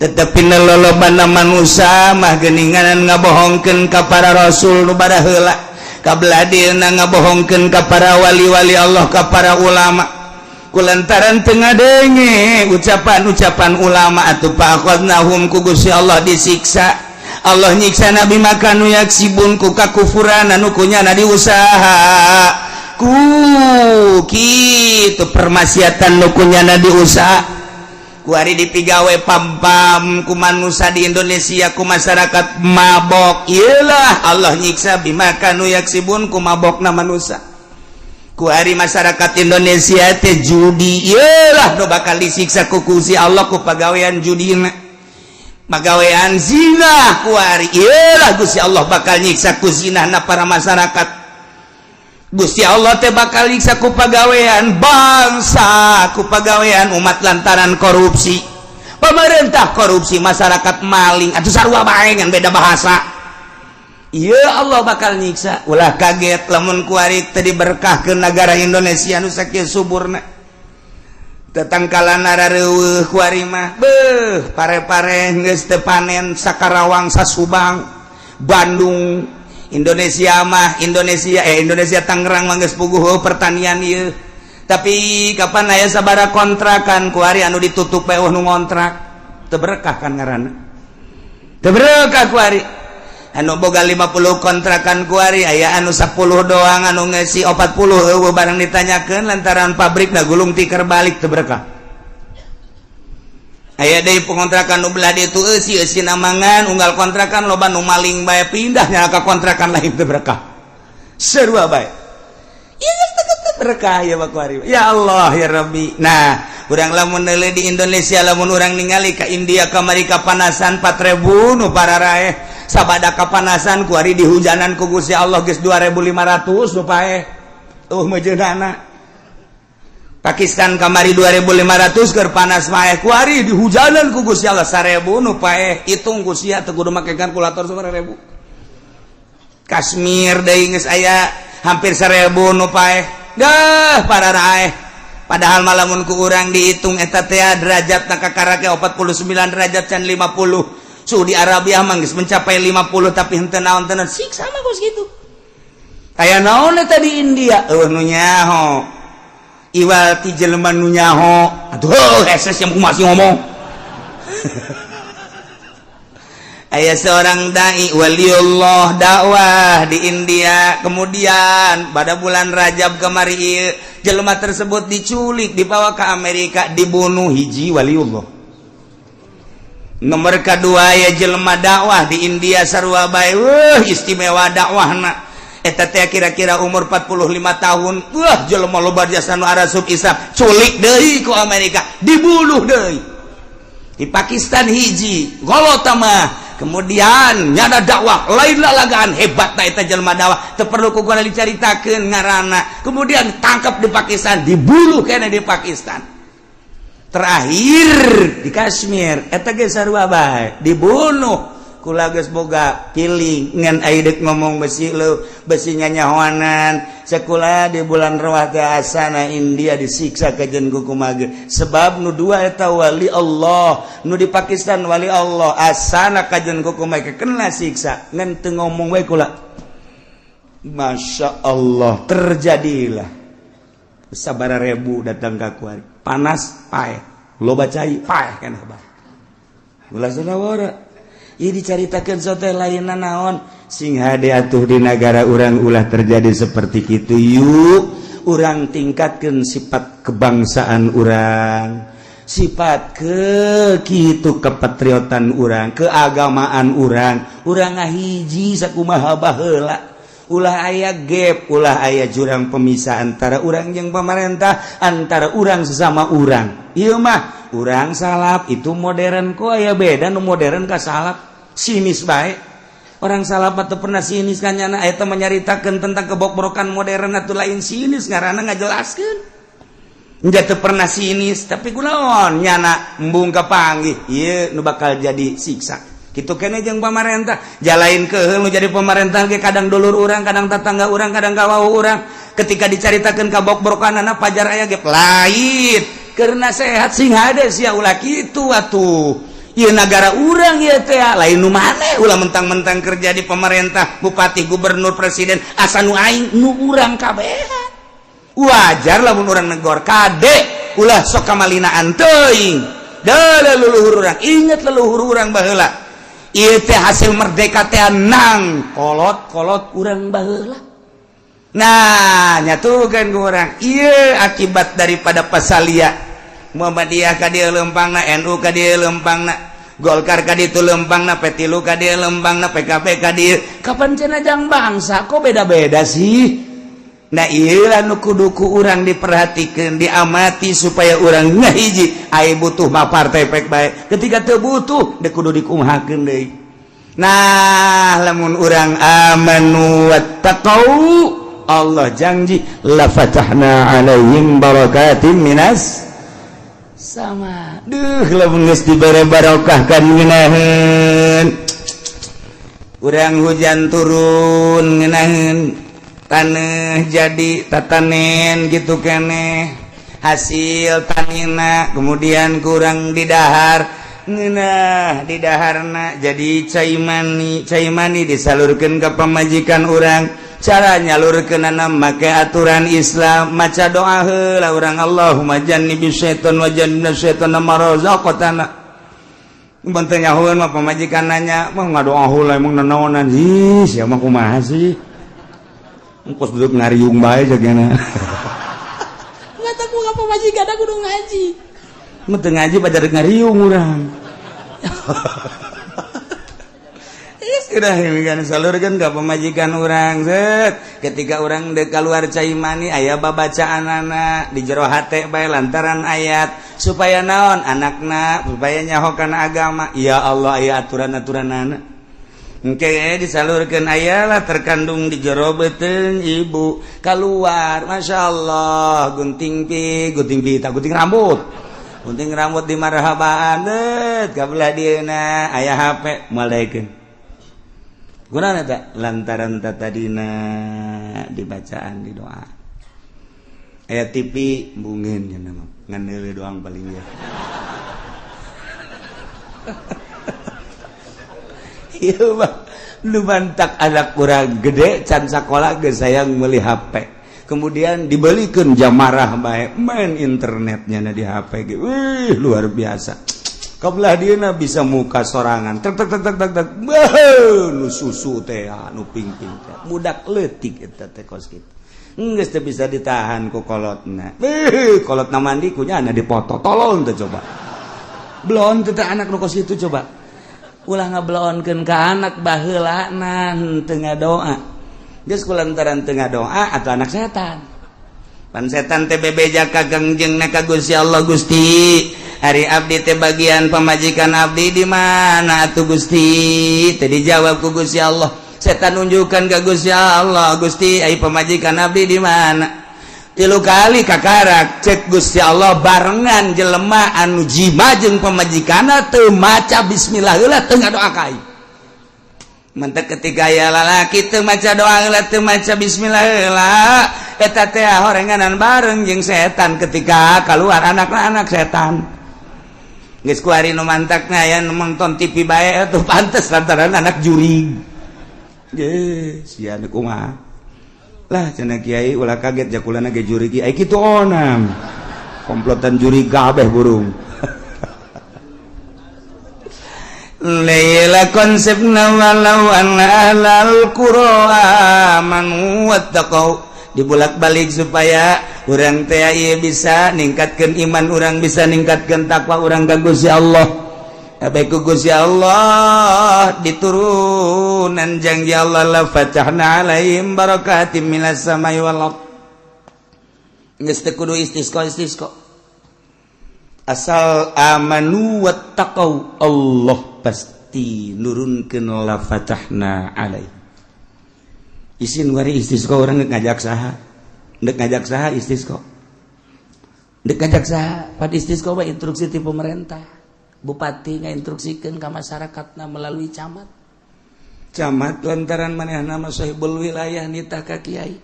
Tetapi lolobana manusia mah geninganan ngabohongkeun ka para rasul nu baraheula, kabeladina ngabohongkeun ka para wali-wali Allah, ka para ulama, kulantaran teu ngadenge ucapan-ucapan ulama atuh, fa akhadnahum, ku Gusti Allah disiksa. Allah nyiksa nabi makanu yaksibun, ku kakufuran anu kunyana diusaha, ku kitu permaksiatan nu kunyana diusaha. Kuari dipigawe pam-pam ku manusia di Indonesia, ku masyarakat mabok. Iyalah, Allah nyiksa bima kanu yaksibun, ku mabokna manusia. Kuari masyarakat Indonesia teh judi, iyalah nu bakal disiksa ku Gusti Allah ku pagawean judina. Pagawean zina kuari, iyalah Gusti Allah bakal nyiksa ku zinahna para masyarakat. Gusti Allah teh bakal nyiksa ku pagawean bangsa, ku pagawean umat lantaran korupsi. Pemerintah korupsi, masyarakat maling, atuh sarua bae, ngan beda bahasa. Iya, Allah bakal nyiksa. Ulah kaget lamun kuari teu diberkahkeun negara Indonesia nu sakieu suburna. Tetangkalan rareueuh kuari mah, beuh, pare-pare geus teu panen, Sakarawang, Sasubang, Bandung, Indonesia mah, Indonesia, eh, Indonesia Tangerang mah geus puguh pertanian ieu. Tapi kapan aya sabara kontrakan kuari anu ditutup bae nu ngontrak? Teu berkah kan ngaranna, teu berkah. Kuari anu boga 50 kontrakan, kuari aya anu 10 doang, anu ngeusi 40 eueuh barang ditanyakeun lantaran pabrik da gulung tikar balik. Teu berkah. Aya deui pengontrakan nu belah ditu eusi eusi namangan unggal kontrakan, loba nu maling bae, pindah nya ka kontrakan lain. Teu berkah, sarua bae. Ieu geus teu berkah ya kuari. Ya Allah, ya Rabbi. Nah, urang lamun neuleuh di Indonesia, lamun urang ningali ka India kamari kapanasan 4000 nu pararaeh sabada kapanasan, kuari dihujanan ku Gusti Allah geus 2500 nu paeh, meujeunana. Pakistan kamari 2500 keur panas mah, kuari dihujanan ku Gusti Allah 1000 nu paeh. Hitung ku sia, teu kudu make kalkulator, 1000. Kashmir deui geus aya hampir 1000 nu paeh dah pararaeh. Padahal malamun ku urang dihitung eta teh derajat na kakarake 49 derajat, can 50. Saudi Arabia mah geus mencapai 50, tapi henteu naon tenan siksa mah kos kitu. Aya naon eta di India? Eueuh nu nyaho. Iwal ti jelema nu nyaho atuh, hese yang masih ngomong. Aya seorang dai waliullah dakwah di India. Kemudian pada bulan Rajab kemari ieu, jelema tersebut diculik, dibawa ke Amerika, dibunuh. Hiji waliullah. Nomor kedua ya, jelema dakwah di India sarua bae. Wah, istimewa dakwahna eta teh, kira-kira umur 45 tahun. Wah, jelema loba jasa nu arasup Islam, culik deui ku Amerika, dibunuh deui. Di Pakistan hiji golot mah, kemudian nyada dakwah lain lalagaan, hebat na eta jelema dakwah, teu perlu ku gua dicaritakeun ngaranna. Kemudian tangkap di Pakistan, dibunuh kene di Pakistan. Terakhir di Kashmir, eta ge sarua bae, dibunuh. Kula geus boga piling ngan ai deuk ngomong besi leu besi nyanyahoanan. Sekolah di bulan Rawah teh asana India disiksa kajen ku kumaha, sebab nu dua eta wali Allah, nu di Pakistan wali Allah, asana kajen ku kumaha kena siksa. Ngan teu ngomong we kula. Masya Allah, terjadilah sabara ribu datang ka kuari, panas paeh, loba cai paeh kan bae. Ulah sanawara. Ieu dicaritakeun sote lainna naon, sing hade atuh di negara urang ulah terjadi seperti kitu. Yuk, urang tingkatkan sifat kebangsaan urang, sifat ke kitu kepatriotan urang, keagamaan urang. Urang ngahiji sakumaha baheula, ulah aya gap, ulah aya jurang pemisah antara urang yang pemerintah, antara urang sesama urang. Ieu mah urang salaf, itu modern, kok aya beda nu modern ka salaf? Sinis bae orang salaf atau pernah sinis kan nyana. Eta menyaritakeun tentang kebobrokan modern atau lain sinis ngaranna, ngajelaskeun. Enggak teu pernah sinis, tapi kunaon nyana embung kapanggih ieu nu bakal jadi siksa gitu kene jeung pamarentah. Jalain ke nu jadi pemerintah ge kadang dulur urang, kadang tetangga urang, kadang kawau urang. Ketika dicaritakeun kabobrokanana pajar aya ge lain karena sehat, sing hade sia, ulah kitu atuh. Ieu negara urang ieu teh, lain nu maneh. Ulah mentang-mentang kerja di pemerintah, bupati, gubernur, presiden, asa nu aing, nu urang kabehan. Wajar lamun urang negor, kade ulah sok kamalinaan teuing. Da leluhur urang, inget leluhur urang baheula. Ieu teh hasil merdeka teh nang kolot-kolot urang baheula. Nah, nyatukan ke urang ieu akibat daripada pasalia Muhammadiyah ka dieu lempangna, NU ka dieu lempangna, Golkar ka ditu lempangna, P3 ka dieu lempangna, PKB ka dieu. Kapan cenah jang bangsa, kok beda-beda sih? Nah, ieu nu kudu ku urang diperhatikan, diamati supaya urang ngahiji. Ai butuh mah partai pek bae, ketika teu butuh deuk kudu dikumahakeun deui. Nah, lamun urang amanu wattaqau, Allah janji la fatahna alaihim barakatim minas sama. Duh, lamun geus dibere barokah kan ngeunaheun urang, hujan turun ngeunaheun, tanah jadi tatanen gitu kene, hasil tanina kemudian kurang didahar ngeunah, didaharna jadi cai mani, cai mani disalurkan ke pamajikan urang. Cara nyalurkeunana make aturan Islam, maca doa heula urang, Allahumma jannibis syaiton wa jannibna syaiton ma razaqtana. Mun teu nyahoeun mah pamajikan nanya, "Mah ngadoa heula emang nanaonan?" Ih, sia mah kumaha sih? Engkos duduk ngariung bae jagana. Mata ku ka pamajikan aku kudu ngaji. Mun teu ngaji pada rek ngariung urang. Sudah kan salurkeun ka pamajikan urang, set. Ketika urang dek keluar cai mani, aya babacaan anak di jero hate bae lantaran ayat supaya naon anakna supaya nyaho kana agama. Ya Allah, aya aturan-aturan anak. Engke disalurkan, ayalah terkandung di jero beuteung ibu keluar, masya Allah, gunting pi gunting pita, gunting rambut, gunting rambut di marhabaan det kabelah dieuna aya HP moal daekeun. Gunana eta lantaran tadina dibacaan di doa. Aya TV embungeun nya mah ngan doang paling ya. Ieu mah nu mantak anak kurang gede can sakola geus sayang meuli HP. Kemudian dibelikan jam marah bae main internetnya na di HP ge. Wih, luar biasa. Kabelah dieuna bisa muka sorangan. Tek tek tek tek tek tek. Nu susu teh nu ping-ping teh. Budak leutik eta teh kos kitu. Geus teu bisa ditahan ku kolotna. Beuh, kolotna mandi ku nyana dipoto. Tolong teh coba. Belon teh anak nu kos kitu coba. Ulah ngabelonkeun ka anak baheulana teu ngadoa. Geus kulantaran teu ngadoa atau anak setan. Pan setan teh bebeja ka Kangjengna ka Gusti Allah, Gusti ari abdi teh bagian pamajikan abdi di mana atuh Gusti? Teh dijawab ku Gusti Allah. Setan nunjukkan ke Gusti Allah, Gusti, ai pamajikan abdi di mana? Tilu kali kakarak cek Gusti Allah, barengan jelema anu jima jeung pamajikanna teu maca bismillah heula, teu ngadoa ka aing. Mentek ketika ya lalaki teu maca doa heula, teu maca bismillah heula, eta teh horenganan bareng jeung setan. Ketika keluar anak anak setan. Geus kuari nu mantakna aya nu nonton TV bae atuh, pantes lantaran anak jurig. Ge sia nu kumaha lah cenah kiai, ulah kaget jakulana ge jurig ai kitu, onam komplotan jurig kabeh burung. Laila konsepna walau anna ahlal qura amanu wattaqau dibulak-balik supaya urang teh bisa ningkatkan iman urang, bisa ningkatkan takwa urang ka Gusti Allah. Baik ku Gusti Allah diturunan janji Allah, la fatahna alaihim barakatim minas samai wal ard. Geus teu kudu istisqa istisqa, asal amanu wattaqau Allah pasti nurunkeun la fatahna alaihim. Isin wari istisqa urang ngajak saha? Ndek ngajak saha istisqa? Ndek ngajak saha? Pad istisqa mah instruksi ti pemerintah. Bupati ngainstruksikeun ka masyarakatna melalui camat. Camat lantaran manehna mah sahibul wilayah nitah ka kiai.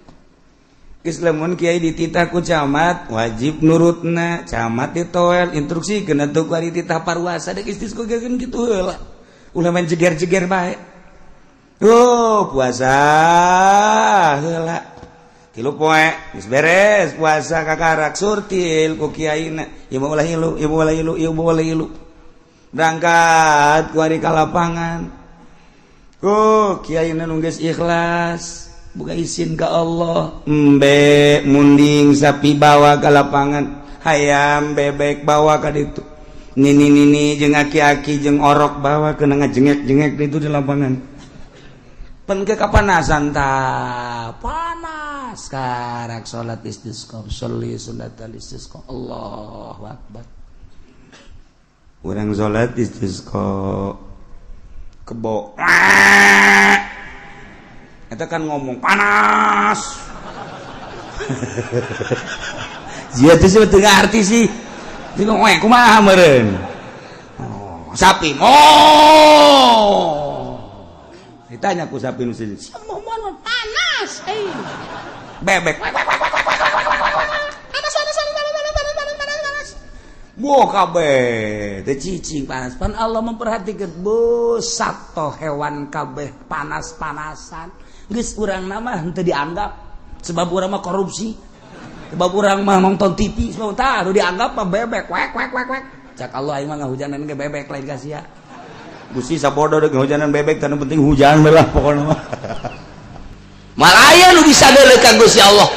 Geus lamun kiai dititah ku camat wajib nurutna. Camat ditoel instruksikeun atuh kuari titah parwasa dek istisqa geus kitu heula. Ulah main jeger-jeger bae. Oh, puasa heula 3 poe geus beres puasa, kakarak surtil ku kiaina, ieu mah ulah ilu, ieu mah ulah ilu, ieu mah ulah ilu. Berangkat ku ari ka lapangan ku kiaina nu geus ikhlas buka izin ka Allah, embe munding sapi bawa ke lapangan, hayam bebek bawa ka ditu, nini nini jeung aki-aki jeung orok bawa kena ngajengek-jengek itu di lapangan. Pen ke kapanasan ta panas, karak salat istisqa, sholli sunat istisqa, Allahu akbar. Urang salat istisqa, kebo eta kan ngomong panas. Zia teh sih teu ngarti sih. Dia ngomong kumaha meureun. Oh, sapi. Oh. Ditanya ku sapi nu sini. Panas eh. Bebek. Panas panas panas panas panas panas panas panas panas. Buah kabeh teh cicing panas. Pan Allah memperhatikan bu sato hewan kabeh panas-panasan. Geus urang nama henteu dianggap sebab urang mah korupsi. Sebab urang mah nonton TV, sebab tah nu dianggap mah bebek wek wek wek wek. Cak Allah, aing mah ngahujanan ge bebek lain ka sia. Gusti sabodo deuk ngahujanan bebek, tanu penting hujan we lah pokona mah. Malaya nu bisa deuleu ka Gusti Allah.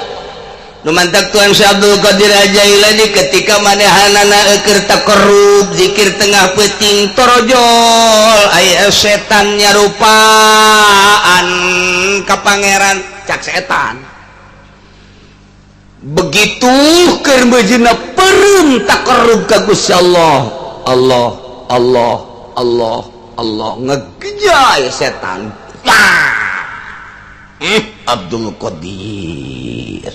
Nu mantak Tuhan Syekh Abdul Qadir Jailani ketika manehanana keur taqarrub zikir tengah peuting, torojol aya setan nyarupaan ka pangeran. Cak setan begitu keur beujina peureum taqarrub ka Gusti Allah, Allah Allah Allah Allah, ngegejai setan. Wah! Abdul Qadir,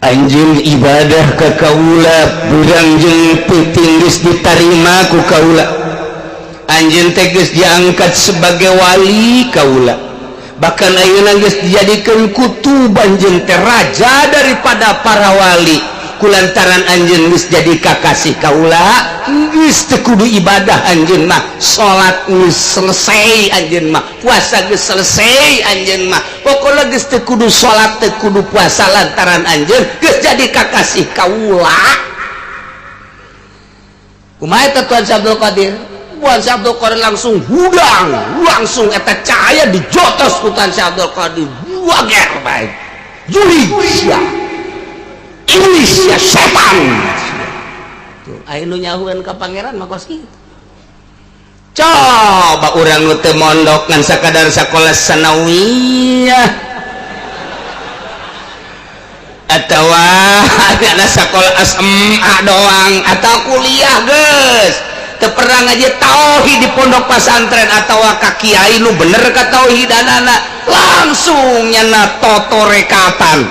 anjeun ibadah ka kaula beurang jeung peuting geus ditarima ku kaula. Anjeun teh geus diangkat sebagai wali kaula, bahkan ayeuna geus dijadikeun kutub, anjeun teh raja daripada para wali. Kulantaran anjeun geus jadi kakasih kaula, geus teu kudu ibadah anjeun mah. Salat geus selesai anjeun mah, puasa geus selesai anjeun mah, pokokna geus teu kudu salat, teu kudu puasa, lantaran anjeun geus jadi kakasih kaula. Kumaha eta Tuan Syekh Abdul Qadir? Tuan Syekh Abdul Qadir langsung hudang, langsung eta cahaya dijotos ku Tuan Syekh Abdul Qadir. Wager bae. Juli sia. Iblis sia, setan. Tuh, aya nu nyahueun ka pangeran mah kos kitu. Coba urang nu teu mondok, ngan sakadar sakola sanawiyah atau ada sekolah SMA doang atau kuliah, geus teu pernah ngaji tauhid di pondok pesantren atau ka kiai nu bener ka tauhidanana, langsung nyana totorekatan,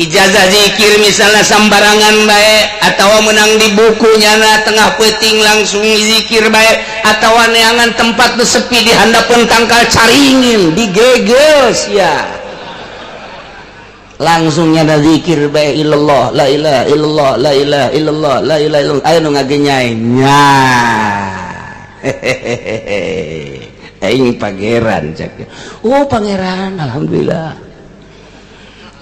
ijazah zikir misalnya sambarangan bae atau menang di buku, nyana tengah peuting langsung zikir bae atau neangan tempat nu sepi, di handapeun tangkal caringin digeges ya, Langsung nyana zikir bae, illallah, la ilaha illallah, la ilaha illallah, la ilaha illallah. Aya nu ngagenyai nya, hehehe, aing pangeran cek. Oh, pangeran, alhamdulillah,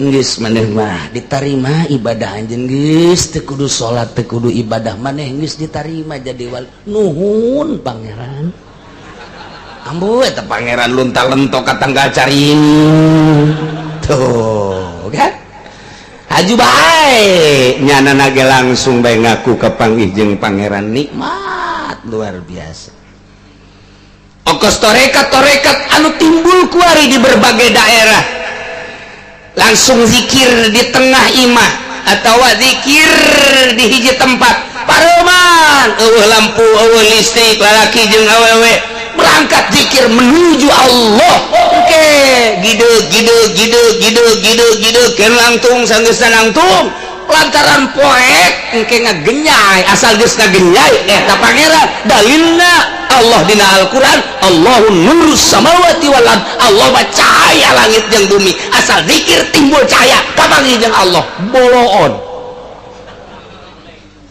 geus maneh mah ditarima ibadah anjeun, geus teu kudu salat, teu kudu ibadah, maneh geus ditarima jadi wali. Nuhun, pangeran. Ambu eta pangeran lunta lentok ka tangkal caringin tuh kan, haju bae nyana nage, langsung bae ngaku kapanggih jeung pangeran, nikmat luar biasa. Okos torekat torekat anu timbul kuari di berbagai daerah, langsung zikir di tengah imah atau zikir di hiji tempat pareman, euweuh lampu, euweuh listrik, lalaki jeung awewe berangkat zikir menuju Allah. Oke, gide gide gide gide gide gide ken langtung sanggeusna nangtung lantaran poek engke ngagenyai, asal geus ngagenyai eta pangeran. Dalilna Allah dina Al-Qur'an, Allahu nurus samawati wal ard, Allah mah cahaya langit jeung bumi. Asal zikir timbul cahaya, kapanggih jeung Allah, boloon.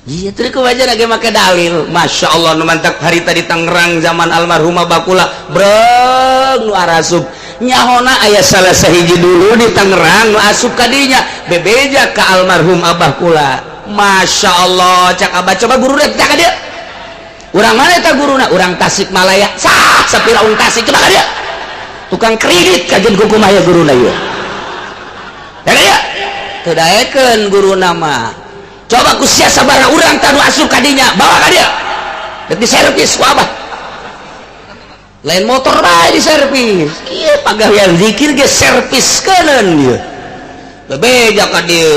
Iya, terus kewajar lagi make dalil. Masya Allah, nu mantak harita di Tangerang zaman almarhum Bakula breng nu arasup nyahona aya salah sahiji dulu di Tangerang nu asup kadinya, bebeja ke almarhum abah kula. Masya Allah, cak abah, coba guru rek cak dia. Urang mana eta guruna? Urang Tasikmalaya. Sah sapira urang Tasik, coba ka dia. Tukang kredit kajen kumaha ya guruna ieu? Ya ya. Teu daekeun guruna mah. Coba ku sia sabaraha urang tadu asup kadinya, bawa ka dia. Dek diservis ku abah. Lain motor bae diservis. Ieu pagawean zikir ge servis keuneun ieu. Bebeja ka dieu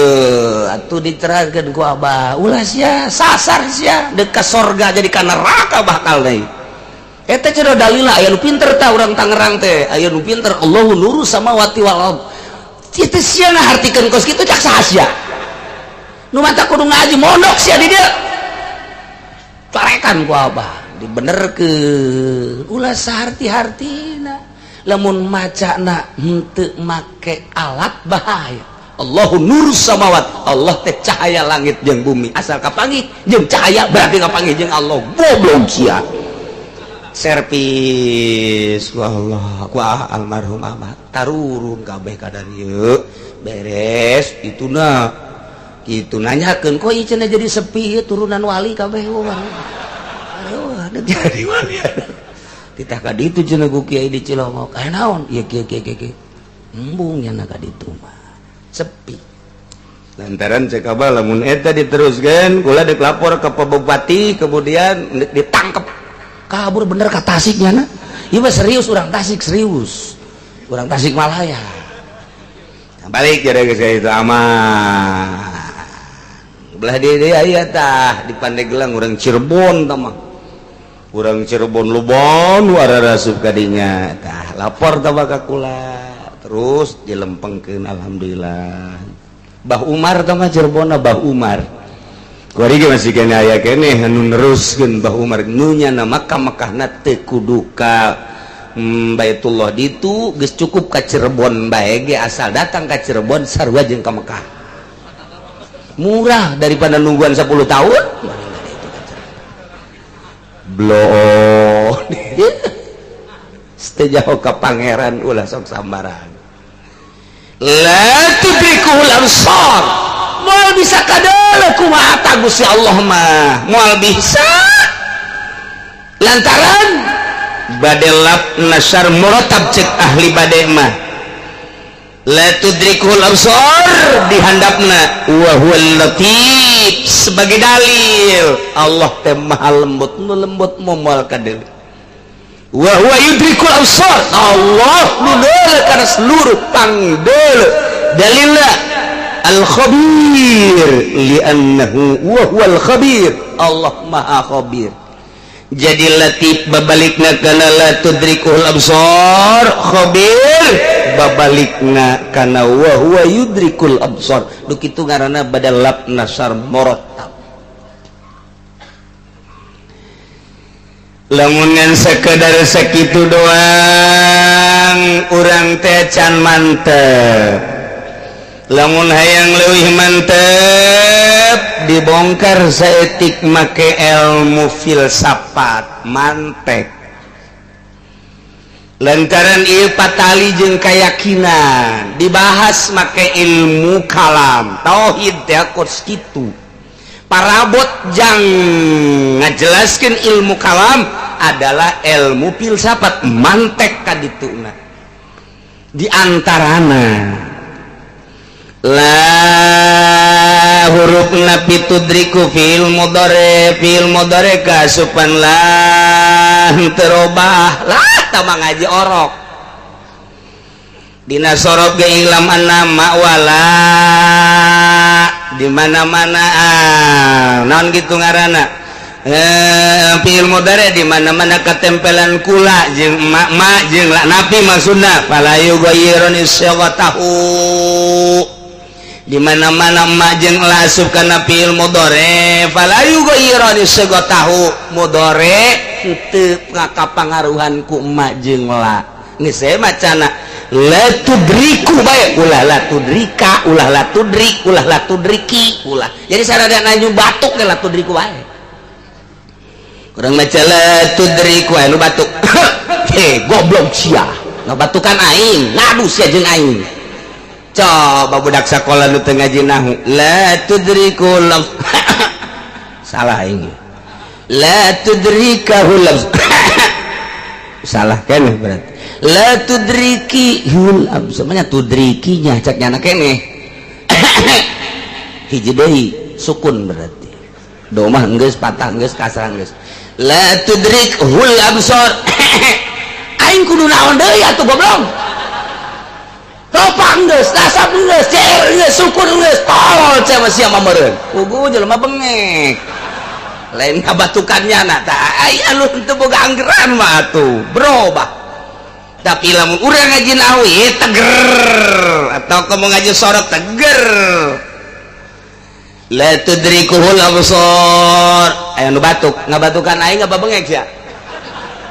atuh diterangkeun ku abah. Ulah sia sasar sia, dek ka sorga jadi ka neraka bakal deui. Eta cenah dalilna aya nu pinter tah urang Tangerang teh, aya nu pinter, Allahu nuru samawati wal ard. Itu sia ngahartikeun kos kitu cak saha sia? Nu mata kudu ngaji mondok sia di dieu. Carekan ku abah, dibenerkeun. Ulah saharti-hartina. Lamun macana henteu make alat bahaya. Allahu nurus samawat, Allah teh cahaya langit jeung bumi. Asal kapanggih jeung cahaya berarti kapanggih jeung Allah. Goblok sia. Servis ku Allah, ku almarhum abah tarurun kabeh kadar ieu beres itu na itu nanyakeun, kok ieu cenah jadi sepi ieu, turunan wali kabeh. Wah, jadi wali titah ka ditu cenah ku kiai di Cilongok, aya naon ieu kieu kieu kieu, embung nya ka ditu mah sepi. Lantaran cek abah, lamun eta diteruskeun, kula dek lapor ke Pak Bupati, kemudian ditangkep. Kabur bener ka Tasik nyana. Ieu mah serius, urang Tasik, serius urang Tasikmalaya. Balik jadi geus itu aman. Belah dia dia aya tah di Pandeglang, urang Cirebon tah mah, urang Cirebon Lubon wararasup kadinya tah, lapor tah ka kula, terus dilempengkeun, alhamdulillah. Bah Umar tah mah Cirebon, Bah Umar kuari ge masih kene, aya keneh anu neruskeun Bah Umar nu nyana Makkah. Makkahna teu kudu ka Baitullah ditu geus, cukup ka Cirebon bae ge. Asal datang ka Cirebon sarua jeung ka Mekah, murah daripada nungguan 10 tahun. Bloon jauh ke pangeran, ulah sok sambaran. La tudrikuhul absar, moal bisa kadeuleu. Deuleu kumaha ta Gusti Allah mah moal bisa lantaran badal laf nasar muratab. Cek ahli bade mah, la tudrikul absar dihandapna wa huwal latif sebagai dalil Allah teh maha lembut, nu lembut moal kadeuleu. Wa huwa yudrikul absar, Allah nu deuleu kana seluruh pangdeuleu. Dalilna al khabir, li'annahu wa huwal khabir, Allah maha khabir. Jadi latif babalikna kana la tudrikul absar, khabir babalikna kana wa huwa yudrikul absar. Duh, kitu ngaranna badal laf nasar muratab. Lamun ngan sekedar sakitu doang, urang teh can mantep. Lamun hayang leuwih mantep, dibongkar saeutik make ilmu filsafat mantek, lantaran ieu patali jeung keyakinan. Dibahas make ilmu kalam, tauhid teh kos kitu parabot. Jang ngajelaskeun ilmu kalam adalah ilmu filsafat mantek kadituna. Di antarana la huruf nafi tudriku fi'il mudhari, fi'il mudhari kasupan lah terobah lah tama ngaji orok. Dina sorof ge ilam anna wala di mana-mana. Ah, naon gitu ngaranna, fi'il mudhari di mana-mana ketempelan kula jeung ma, ma jeung la nafi maksudna, fala yughayyirun tahu. Di mana-mana ma jeung la asup kana fi'il mudhari, fala yughayyirun tahu, mudhari henteu ngakapangaruhan ku ma jeung la. Geus saya macana la tudriku bae, ulah la tudrika, ulah la tudrik, ulah la tudriki, ulah. Jadi sarada nanya batuk ge la tudriku bae. Kurang maca la tudriku anu batuk, "He, goblok sia, ngabatukan aing, ngadu sia jeung aing." Coba budak sekolah nu teu ngaji nahu, la tudriku salah aing, la tudrikahu, salah kan berarti la tudriki hul semuanya tudrikinya cek nyana kene hiji deui sukun, berarti domah geus, patah geus, kasrah geus, la tudrik hul absar. Aing kudu naon deui atuh, goblok? Ropa geus, nasab geus, jer geus, sukun geus, tolol sia sia mah meureun. Pugu jelema bengek. Lain ngabatukannya na tah ai anu teu boga anggeran mah atuh berubah. Tapi lamun urang ngaji nahu teger atau kamu ngaji sorot teger, la tudrikuhul absar. Aya nu batuk, ngabatukan aing ngababengek sia?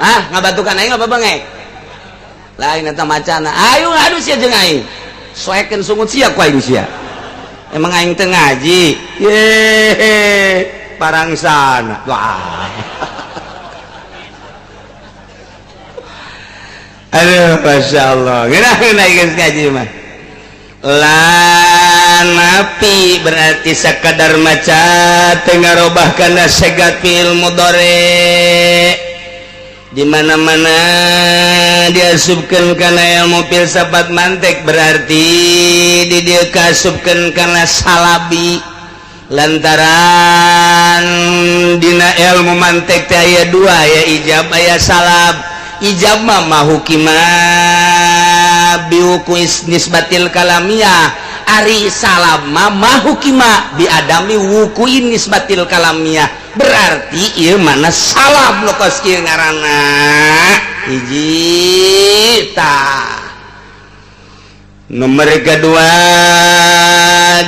Ah, ngabatukan aing ngababengek? Lain eta macana. Ayo ngadu sia jeung aing, soekeun sungut sia ku aing sia. Emang aing teu ngaji? Ye parangsana. Wah, aduh, masya Allah, geuna geus ngaji mah. La nafi berarti sekadar maca teu ngarobah kana segat fi'il mudhari. Di mana-mana diasupkeun kana ilmu filsafat mantek, berarti di dieu kaasupkeun kana salabi, lantaran dina ilmu mantek teh aya dua, aya ijab, aya salab. Ijab mah mahukima biwuqu nisbatil kalamiyah, ari salab mah mahukima bi adami wukuin nisbatil kalamiyah. Berarti ieu mana salab nu kos kieu ngaranna. Hiji tah. Nomor kedua,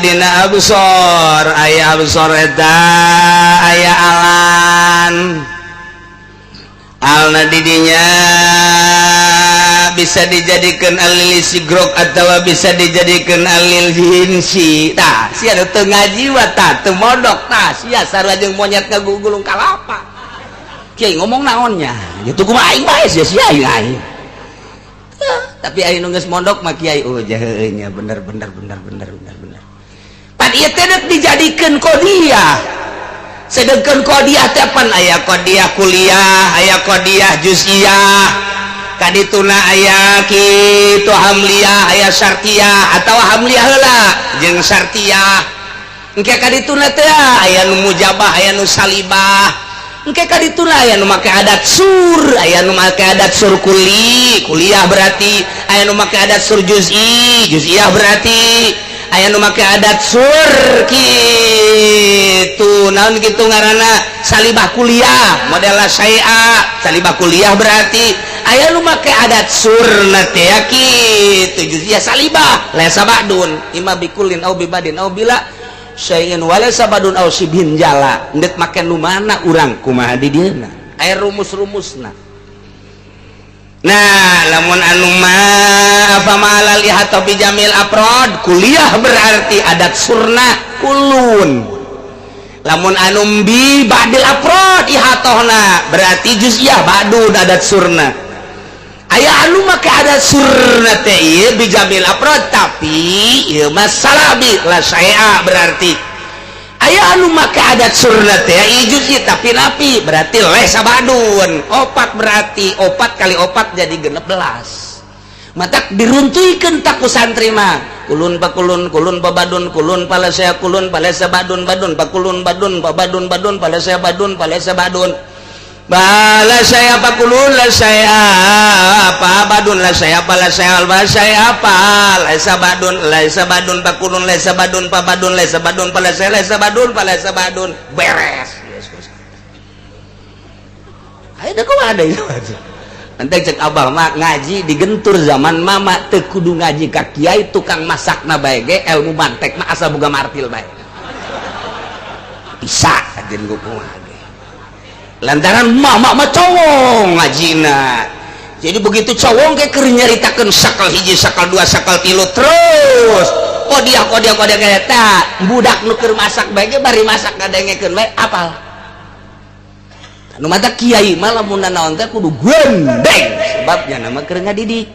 dina absor aya absor eta aya alan. Alna didinya bisa dijadikan alil istigrok atau bisa dijadikan alil jinsi. Tah sia nu teu ngaji wa tah, teu mondok tah, sia sarua jeung monyet ngagugulung kalapa. Kiai ngomong naonnya gitu, kumaha aing bae sia sia aing aing. Tapi aing nu geus mondok mah, kiai, oh jaheunya bener bener bener bener bener bener. Pan ieu teh deuk dijadikeun qodiyah. Sedengkeun qodiyah teh pan aya qodiyah kuliah, aya qodiyah juz'iyah, kadituna aya kitu hamliyah, aya syartiyah atawa hamliyah heula jeung syartiyah. Engke kadituna teh aya nu mujabah, aya nu salibah. Engke kadituna aya nu make adat sur, aya nu make adat sur kuli, kuliah berarti, aya nu make adat sur juz'i, juz'iyah berarti, aya nu make adat sur kitu naon kitu ngaranna salibah kuliah model syai'a, salibah kuliah berarti aya nu make adat surna teh kitu juz'iyah salibah laisa ba'dun imma bikulin au bibadin au bila syai'in walaysa ba'dun au sibhin jala. Endek make nu mana urang kumaha di dieuna aya rumus-rumusna. Nah, lamun anu mah apa malal ihata bi jamil afrod kuliah berarti adat surna kulun. Lamun anu bi ba'dil afrod ihatohna berarti juz'iyah ba'dun adat surna. Aya anu make adat surna teh ieu bi jamil afrod tapi ieu mah salabi la syai'a berarti. Aya anu make adat surna teh ieu juz'i tapi napi berarti laisa ba'dun. Opat berarti opat kali opat jadi 16. Matak diruntuikeun tak ku santri mah kulun pakulun kulun pabadun kulun palasea kulun palasa badun badun pakulun badun pabadun badun palasea badun palasa badun bala saya pakulun la saya apa badun la saya pala saya alba saya apa laisa badun laisa badun pakulun laisa badun pabadun laisa badun palasa laisa badun palasa badun beres. Ayo dah kok ada itu. Nanti cek abah mah ngaji digentur zaman mama teu kudu ngaji ka kiai tukang masakna bae ge ilmu mantek mah asal boga martil bae. Bisa kajen kumaha ge. Lantaran mama mah cowong ngajina. Jadi begitu cowong ge keur nyaritakeun sakal hiji, sakal dua, sakal tilu terus. Kodiah kodiah kodiah eta budak nu keur masak bae ge bari masak ngadengekeun bae apal. Nu mata kiai mah lamun naon teh kudu gendeng sebabnya nama keur ngadidik.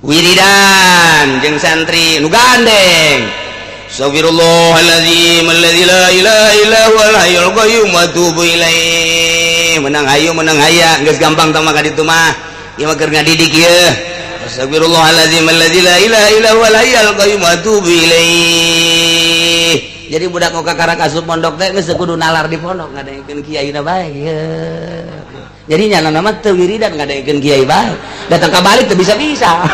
Wiridan jeung santri nu gandeng. Astagfirullahaladzim alladzi la ilaha illa huwal hayyul qayyum wa atubu ilaih. Menang hayu menang haya geus gampang tah mah ka ditu mah. Ieu mah keur ngadidik ieu. Astagfirullahaladzim alladzi la ilaha illa huwal hayyul qayyum wa atubu ilaih. Jadi budak nu kakarak asup pondok teh geus kudu nalar di pondok ngadengekeun kiaina bae ieu. Jadi nyana mah teu wiridan ngadengekeun kiai bae. Datang ka balik teu bisa-bisa.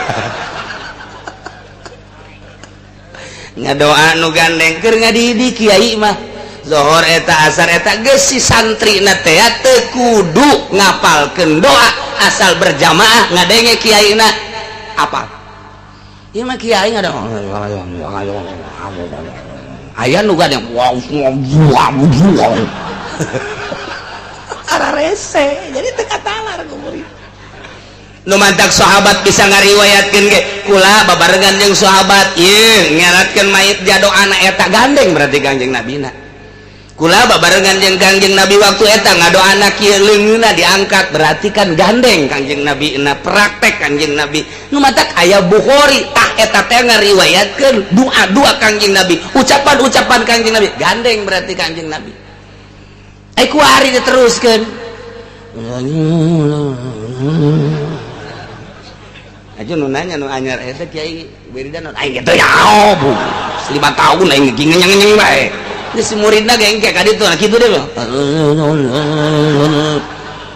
Ngadoa nu gandeng keur ngadidik kiai mah. Zohor eta asar eta geus si santrina teh teu kudu ngapalkeun doa asal berjamaah ngadenge kiaina apal. Ieu mah kiai ngada aya nu gandeng ararese jadi teu katalar ku murid. Nu mantak sahabat bisa ngariwayatkeun ge kula babarengan jeung sahabat ieu nyaratkeun mayit jado anak eta gandeng berarti Kangjeng Nabina. Kula babarengan jeung Kangjeng Nabi waktu eta ngadoana kieu leungeunna diangkat berarti kan gandeng Kangjeng Nabi na praktek Kangjeng Nabi. Nu matak aya Bukhari tah eta teh ngariwayatkeun doa-doa Kangjeng Nabi, ucapan-ucapan Kangjeng Nabi gandeng berarti Kangjeng Nabi. Ai kuari diteruskeun. Aja nu nanya nu anyar eta kiai wiridan aing kitu ya bu. 5 tahun aing ngenyeng-ngenyeng bae. Geus si muridna ge engke ka ditu kitu deh.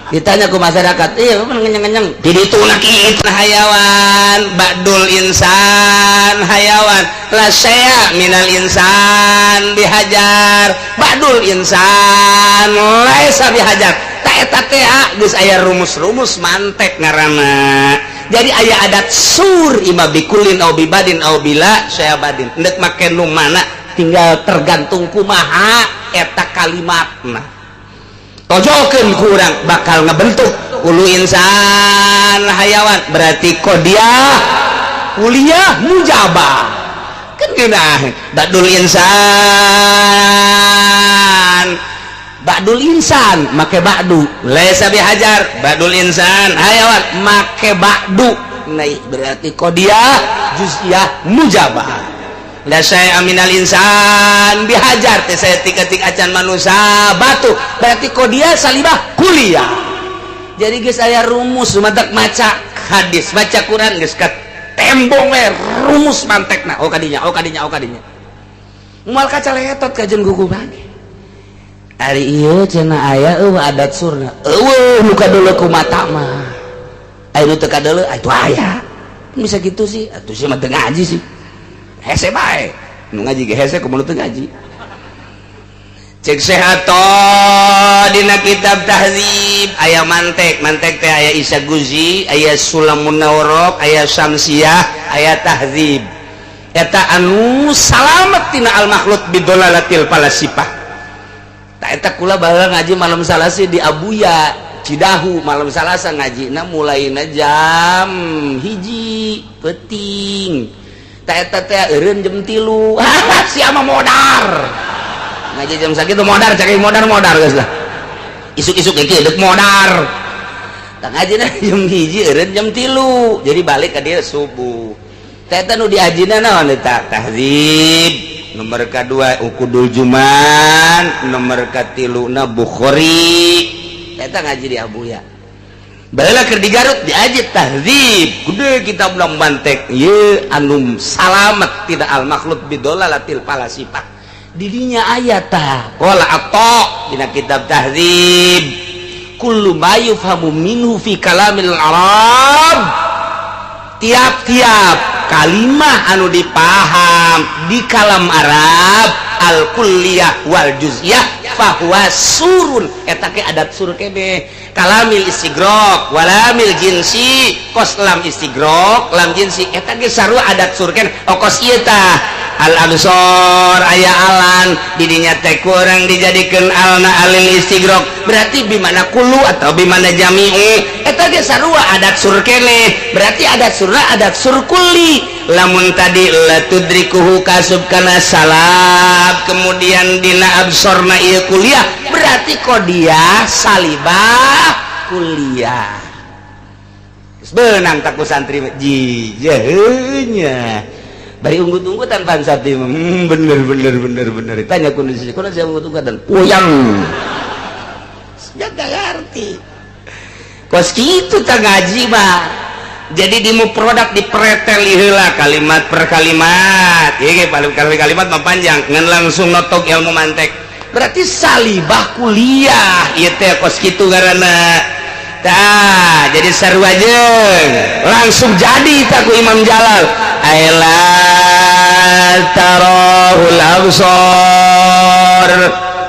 Ditanya ku masyarakat, iya ngenyeng-ngenyeng. Di ditu na kitu hayawan, ba'dul insan hayawan, la syai'a minal insan bihajar, ba'dul insan laisa bihajar. Ta eta teh geus aya rumus-rumus mantek ngaranna. Jadi aya adat sur ima bikulin au bibadin au bila syai'abadin. Endek make nu mana tinggal tergantung kumaha eta kalimatna. Tojokeun ku urang bakal ngebentuk ulu insan hayawan berarti kodiah kuliah mujabah kan geunah badul insan ba'dul insan make ba'du laisa bihajar ba'dul insan hayawan make ba'du naik berarti kodiah juz'iyah mujabah. La syai'a minal insan bihajar teh saetik-etik acan manusia batu, berarti qodiyah salibah kuliah. Jadi geus aya rumus, matak maca hadis, maca Quran geus ka tembong we rumus mantekna. Oh, kadinya, oh, kadinya, oh, kadinya. Moal kacaletot kajen gugu bagi. Ari ieu cenah aya eueuh adat surna, eueuh nu kadeuleu ku mata mah, aya nu teu kadeuleu itu aya. Bisa gitu sih atuh, sih mah teu ngaji sih, hese bae. Nu ngaji ge hese, kumaha nu teu ngaji? Cek sehato dina kitab Tahdzib aya mantek. Mantek teh aya Isa Guzi, aya Sulamun Naurok, aya Syamsiah, aya Tahdzib. Eta anu salamet tina al makhluk bidolalatil falasifah. Tak eta kula baheula ngaji malam Salasa di Abuya Cidahu. Malam Salasa ngajina mulaina jam 1 peuting. Tak eta teh eureun jam 3. Sia mah modar ngaji jam sakitu, modar cari modar, modar geus lah. Isuk-isuk ge deuk modar. Tak ngajina jam 1, eureun jam 3, jadi balik ka dia subuh. Teh eta nu diajina naon eta? Tahdzib nomor kedua, Uqudul Juman nomor katiluna, Bukhari. Eta ngaji di Abuya. Baheula keur di Garut diaji Tahdzib gede, kitab ulang mantek ye anu salamet tidak al makhluk bidolalatil falasifah. Didinya aya tah, qala Atha dina kitab Tahdzib, kullu ma yufhamu minhu fi kalamil arab, tiap-tiap kalimah anu dipaham di kalam Arab, al kulliyah wal juz'iyah, fahuwa surun, eta ke adat sur kene, kalamil istigrok walamil jinsi. Kos lam istigrok, lam jinsi, eta ge sarua adat sur kene. Oh, kos ieu tah al absor aya alan didinya teh kurang dijadikeun alna alil istigrok, berarti bimana kullu atau bimana jami'u, eta ge sarua adat sur kene, berarti adat surna adat sur kulli. Lamun tadi la tudrikuhu kasub kana salab, kemudian dina absorna ieu kuliah, berarti qodiyah salibah kuliah. Benang tak ku santri jijehnya bari unggut-unggutan pan santri, bener bener bener bener. Tanya kondisi kondisi unggut-unggutan puyeng, gak ngerti. Kos kitu tak ngaji mah. Jadi di produk dipreteli heula kalimat per kalimat. Ieu paling kali kalimat mah panjang, ngan langsung notok ilmu mantek, berarti salibah kuliah ieu teh. Kos kitu ngaranna tah. Jadi sarua jeung langsung jadi tak ku Imam Jalal, Aila tarahul absor,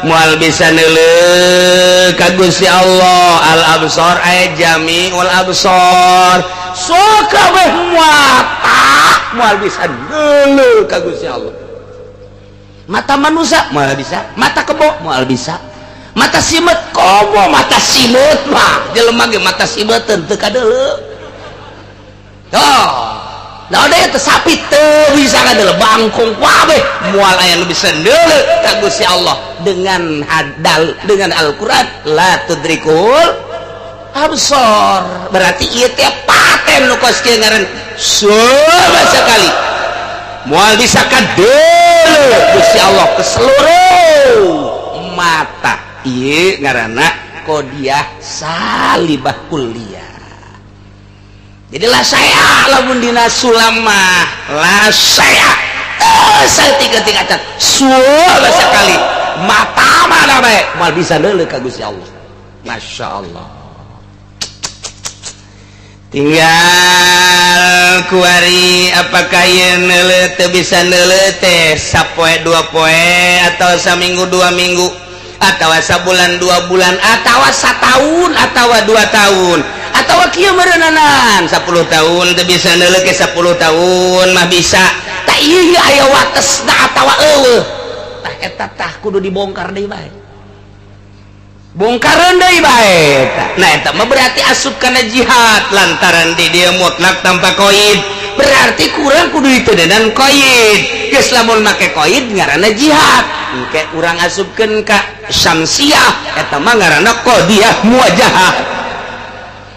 moal bisa neuleuh ka Gusti Allah. Al absor ay jami'ul absor, so kabeh mata moal bisa neuleuh ka Gusti Allah. Mata manusia moal bisa, mata kebo moal bisa, mata simet komo. Mata simet mah jelema ge mata simeteun teu kadeuleu. Oh, nah, ada itu sapi teu bisa kadeuleu, bangkong kabeh moal aya nu bisa neuleuh ka Gusti Allah dengan hadal dengan Al-Qur'an la tudrikul absor. Berarti ieu teh paten nu kos kieu ngaran coba sekali moal bisa kadeuleu Gusti Allah ke seluruh mata. Ieu ngaranna qodiyah salibah kuliah. Jadi la saya lamun dina sulama la saya saya tiga tiga cat suara sekali mata mana bae moal bisa neuleuh ka Gusti Allah. Masya Allah. Tinggal kuari, apakah ieu neuleuh teu bisa neuleuh teh sapoe dua poe atau saminggu 2 minggu atau sabulan 2 bulan atau setahun atau 2 tahun atau kieu meureunanan 10 tahun teu bisa neuleuh ke 10 tahun mah bisa tak? Ieu aya watesna atawa eueuh? Tah, eta tah kudu dibongkar deui bae, bongkaran deui bae. Nah, eta mah berarti asup kana jihad, lantaran di dia mutlak tanpa koid, berarti kurang kudu ditedenan koid. Geus lamun make koid ngaranna jihad, engke urang asupkeun ka syamsiah, eta mah ngaranna qodiyah muwajahah.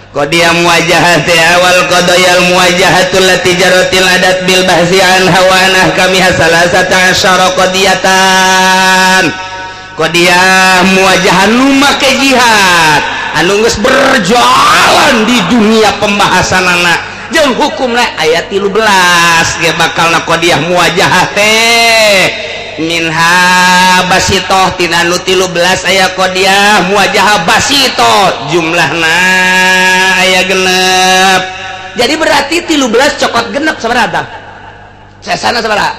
Qadiyah muwajahah teh wal qadayal muwajahatul lati jaratil adat bil bahsi anha wa an ahkamiha salasata asyara qadiyatan. Qadiyah muwajahah nu make jihad anu geus berjalan di dunia pembahasanana jeung hukumna aya 13 ge bakalna qadiyah muwajahah teh. Minha basitoh, tina nu 13 aya qadiyah muwajahah basitoh, jumlahna aya 6. Jadi berarti 13 cokot 6 sabaraha? Sesana sabaraha?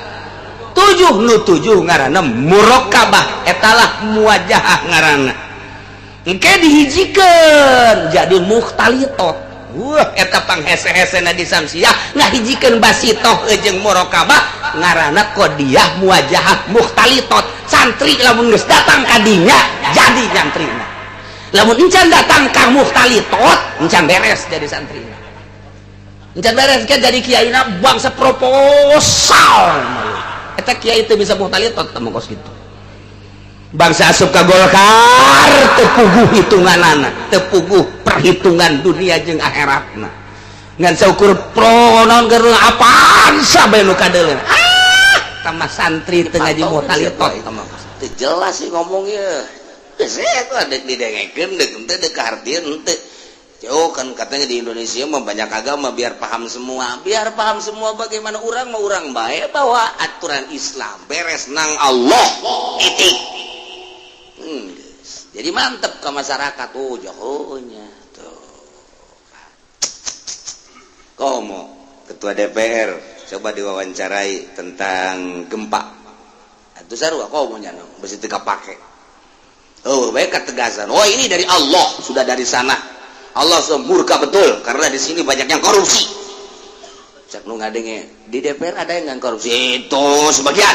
Tujuh. Nu tujuh ngaranna murokabah, etalah muwajahah ngaranna. Engke dihijikeun jadi mukhtalitot. Wah, eta panghese-hesena di Samsiah ngahijikeun basitoh jeung murokabah ngaranna qadiyah muwajahah mukhtalitot. Santri lamun geus datang ka dinya jadi nyantrina, lamun encan datang ka mukhtalitot encan beres jadi santrina, encan beres kan jadi kiaina. Bangsa proposal eta kiai teu bisa mukhtalitot teh kos kitu. Bangsa asup ka Golkar teu puguh hitunganana, teu puguh perhitungan dunia jeung akhiratna, ngan saukur pro naon keur apaan sabe nu kadeuleun. Ah, tambah santri teu ngaji mukhtalitot. Teu jelas sih ngomongnya. Geus eta dek didengekeun dek henteu, dek kahartieun henteu. Jauh kan katanya di Indonesia mah banyak agama, biar paham semua. Biar paham semua bagaimana? Urang mah urang bae bahwa aturan Islam beres nang Allah titik. Jadi mantep ke masyarakat. Oh, jauhnya tuh. Komo ketua DPR coba diwawancarai tentang gempa itu sarua komo nya besi teu kapake. Oh, baik ketegasan. Oh, ini dari Allah, sudah dari sana. Allah sudah murka betul karena di sini banyak yang korupsi. Cek nu ngadenge, di DPR ada yang nggak korupsi? Itu sebagian.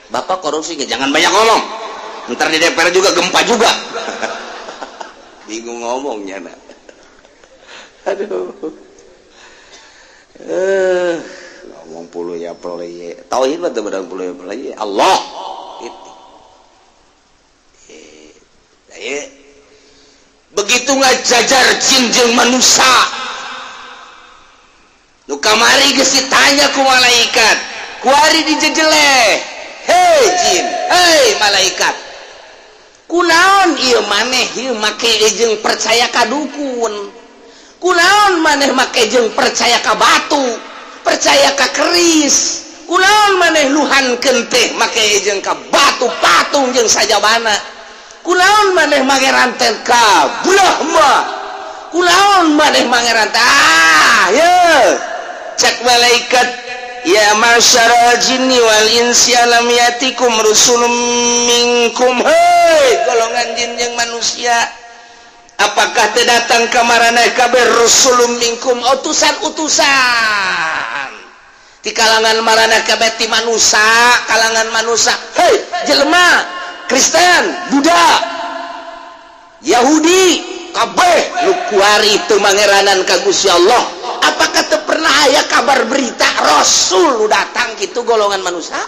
Bapak korupsi nggak? Jangan banyak ngomong. Ntar di DPR juga gempa juga. Bingung ngomongnya, nah. Aduh, ngomong puluh ya peleye tauhid mah teu beudang puluh ya peleye Allah itu. Begitu ngajajar jin jeung manusia nu kamari geus ditanya ku malaikat, kuari dijejele, "Hei jin, hei malaikat, kunaon ieu maneh ieu make jeung percaya ka dukun? Kunaon maneh make jeung percaya ka batu, percaya ka keris? Kunaon maneh luhankeun teh make jeung ka batu patung jeung sajabana? Kunaon maneh mangeran teh ka Brahma? Kunaon maneh mangeran teh?" Ah, ye, Cek malaikat, "Ya ma'syaral jinni wal insi, alam yatikum rusulun minkum?" Hei golongan jin yang manusia, apakah teu datang ka maraneh kabeh rusulun minkum, utusan-utusan di kalangan maraneh kabeh, ti manusia, kalangan manusia? Hei jelema Kristen, Buddha, Yahudi, kabeh nu kuari teu mangeranan ka Gusti Allah, apakah teu pernah aya kabar berita Rasul nu datang gitu golongan manusia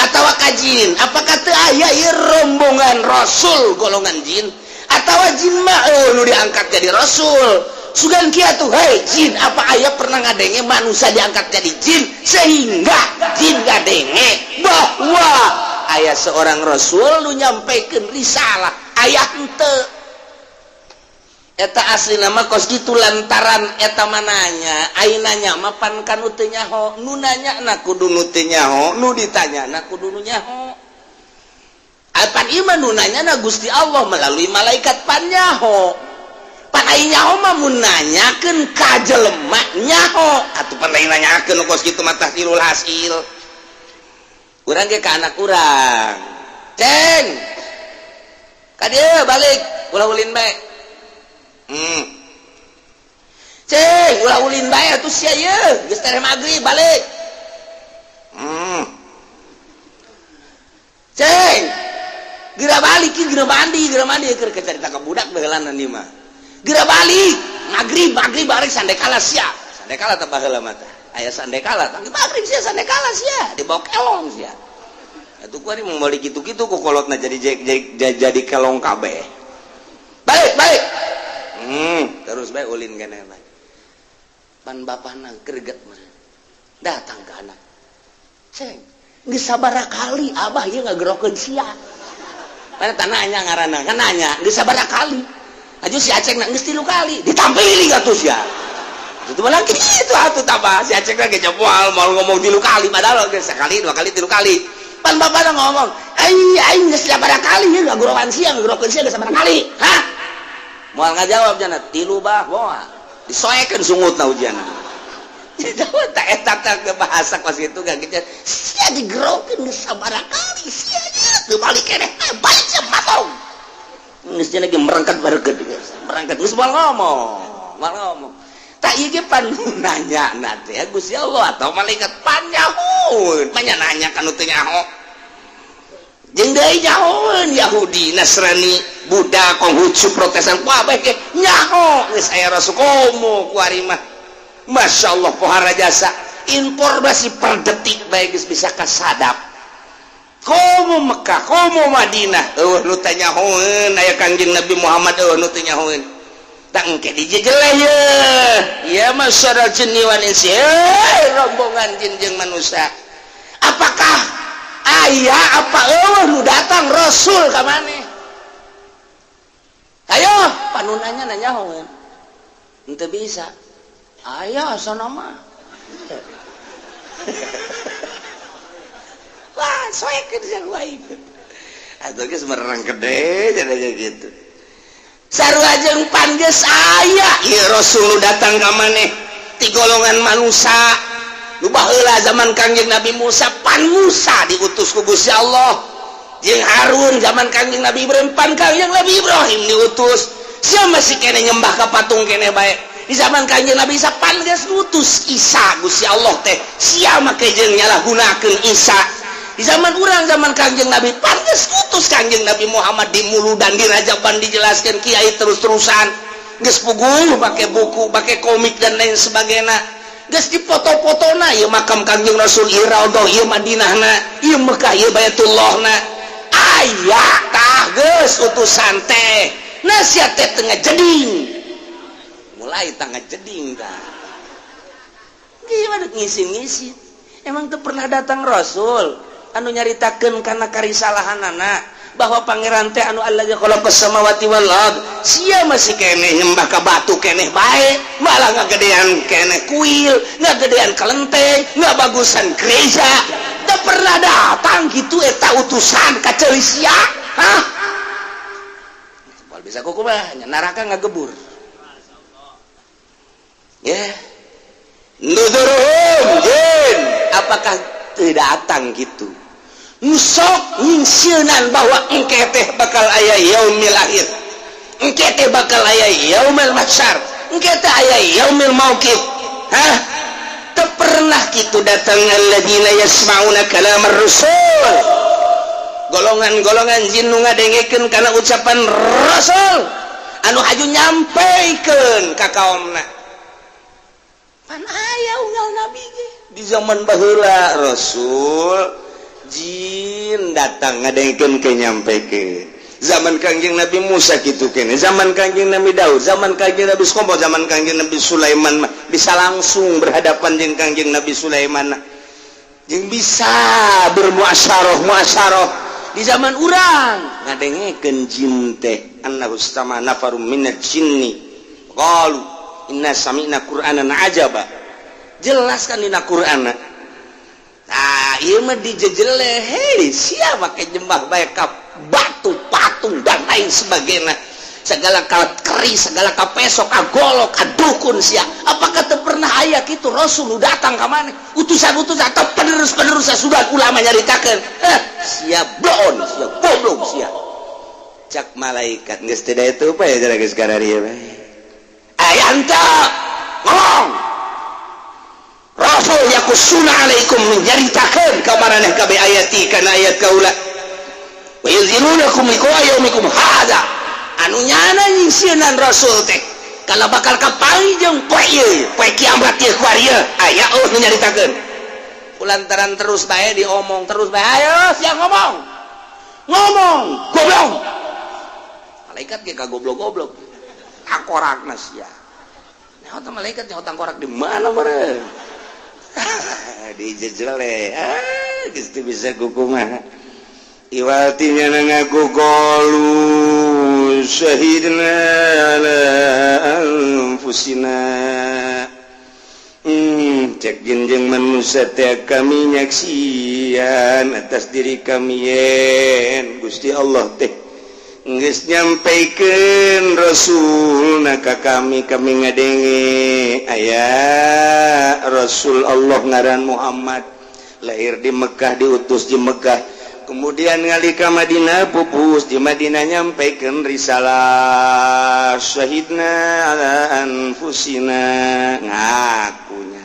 atau ka jin? Apakah teu aya ieu rombongan Rasul golongan jin atau jin mah, oh, nu diangkat jadi Rasul sugan kieu tuh? Hei jin, apa aya pernah ngadenge manusia diangkat jadi jin sehingga jin ngadenge bahwa aya seorang rasul nu nyampaikan risalah? Aya henteu? Eta asli nama kos kitu lantaran eta mananya aing nanya mah pan kanu teu nyaho, nu nanya na kudu nu teu nyaho, nu ditanya na kudu nu nyaho. Apan ieu mah nu nanya na Gusti Allah melalui malaikat, pan nyaho. Pan aing nyaho mah mun nanyakeun ka jelema nyaho. Atuh pan lain nanyakeun kos kitu mah tahsilul hasil. Urang ge ka anak urang, "Ceng, ka dieu balik, ulah ulin bae. Ceng, ulah ulin bae atuh sia ieu, geus tereh magrib, balik. Ceng, geura balik, geura mandi, geura mandi." Keur carita ka budak baheulana ieu mah. "Geura balik, magrib, magrib balik, sandekala sia." Sandekala teh baheula mah teh aya sandekala teh. "Magrib sia, sandekala sia, dibawa kelong sia." Atuh kuari mau balik gitu-gitu ku kolotna jadi jadi kelong kabeh. "Balik, balik." Terus bae ulin keneh bae. Pan bapana greget meureun. Datang ke anak. Ceng, geus sabaraha kali abah ieu ngagerokeun sia. Mana nanya ngaranna, kan nanya, geus sabaraha kali. Aju si Aceng na geus 3 kali, ditampili atuh sia. Itu malah gitu atuh tabah si Aceng lagi moal mau ngomong 3 kali, padahal geus sekali, dua kali, 3 kali. Pan bapana ngomong, "Aing aing geus sabaraha kali ieu ngagerokan sia, ngagerokeun sia geus sabaraha kali?" Hah? Moal ngajawab jana, "Tilu bah, moal." Disoekeun sungutna ujianna. Tak eta teh bahasa kos itu gak gitu. Sia digerokeun geus sabaraha kali sia nya teu balik keneh, balik sia matong. Geus nya lagi merengket bareukeut, merengket geus moal ngomong, moal ngomong. Tak ieu ge pan nanya na teh Gusti Allah atau malaikat pan nyahoeun, banyak nanya kan teu nyaho. Jeung deui nyahoeun Yahudi, Nasrani, Buddha, Konghucu, Protestan, kabeh ge nyaho geus aya rasul komo kuari mah. Masya Allah, pohara jasa informasi per detik bae geus bisa kasadap. Komo Mekah, komo Madinah, eueuh nu teu nyahoeun aya Kangjeng Nabi Muhammad, eueuh nu teu nyahoeun. Tak engke dijejeleh ye. Ya masyarakat jinni wal insi, rombongan jin jeung manusia. Apakah aya apa eueuh nu datang rasul ka maneh? Ayo, panunanya nanya nyahoeun. Henteu bisa. Aya asana mah. Wah, soekeun sia wae. Atuh geus mereng gede jadi gitu. Sarua jeung pan geus aya ieu rasul datang ka maneh ti golongan manusia. Nu baheula zaman Kangjeng Nabi Musa, pan Musa diutus ku Gusti Allah. Jeung Harun zaman Kangjeng Nabi Ibrahim, pan Kangjeng Nabi Ibrahim diutus. Sia masih keneh nyembah ka patung keneh bae. Di zaman Kangjeng Nabi Isa pan geus ngutus Isa Gusti Allah teh. Sia make jeung nyalahgunakeun Isa. Di zaman urang zaman Kangjeng Nabi pan geus ngutus Kangjeng Nabi Muhammad di muludan, di rajaban dijelaskeun kiai terus-terusan. Geus puguh make buku, make komik dan lain sebagainya. Geus dipoto-fotona ieu makam Kangjeng Rasul, ieu raudhah, ieu Madinahna, ieu Mekah, ieu Baitullahna. Aya tah geus utusan teh. Nasihat teh tengah jeding. Mulai tangga jeding tah. Gimana ngisi-ngisi? Emang tuh pernah datang Rasul anu nyaritakeun kana karisalahanana bahwa pangeran teh anu allazi khalaqas samawati wal ard, sia masih keneh nyembah ka batu keneh bae, malah ngagedean keneh kuil, ngagedean kelenteng, ngabagusan gereja. Teu pernah datang gitu eta utusan ka ceuli sia? Hah? Moal bisa kumaha neraka ngagebur. Ya. Nuduruhum jin, apakah teu datang gitu? Nusok nyingsieunan bahwa engke teh bakal aya yaumil akhir. Engke teh bakal aya yaumil mahsyar. Engke teh aya yaumil mauqif. Hah? Teu pernah kitu datang alladzina yasma'una kalamar rasul. Golongan-golongan jin nu ngadengekeun kana ucapan rasul anu haju nyampaikan ka kaumna. Pan aya unggal nabi ge di zaman baheula rasul jin datang ngadengekeun ke nyampekeun. Zaman Kangjeng Nabi Musa kitu kene, zaman Kangjeng Nabi Daud, zaman Kangjeng Nabi Skomo, zaman Kangjeng Nabi Sulaiman mah bisa langsung berhadapan jeung Kangjeng Nabi Sulaiman jeung bisa bermuasyarah muasyarah. Di zaman urang ngadengekeun jin teh annahu istama nafarum minal jinni qalu inna sami'na qur'anan ajaba. Jelas kan dina Qur'an. Nah, ieu mah dijejele, hei sia make nyembah bae ka batu, patung dan lain sebagainya. Segala ka keris, segala ka peso, ka golok, ka dukun sia. Apakah teu pernah aya kitu Rasul nu datang ka maneh? Utusan-utusan atau penerus-penerus sudah ulama nyaritakeun. Eh, sia bloon, sia goblok sia. Cak malaikat geus teu itu apa ya geus kararieu bae. Aya henteu ngomong. Rasul yaqussuna alaikum menceritakeun ka maraneh kabeh ayati kana ayat kaula. Wa yunzirunakum liqa'a yaumikum hadza. Anu nyana nyingsieunan Rasul teh kalau bakal kapanggih jeung poe ieu, poe kiamat ieu kuari ieu, aya eueuh nu nyaritakeun. Kulantaran terus bae diomong terus bae, ayo sia ngomong. Ngomong, goblok. Malaikat ge kagoblok-goblok. Tangkorak sia. Nyaho teh malaikat, nyaho tangkorak di mana meureun? Di jejele. Ah, geus teu bisa kukumaha. Iwatinya ngaku qalu syahidna ala anfusina. Cek jenjeng manusia teh, kami nyaksian atas diri kami yen Gusti Allah teh geus nyampaikan Rasul ka kami, kami ngadenge aya Rasul Allah ngaran Muhammad, lahir di Mekkah, diutus di Mekkah, kemudian ngalih ka Madinah, pupus di Madinah, nyampaikan risalah. Syahidna ala anfusina, ngakunya.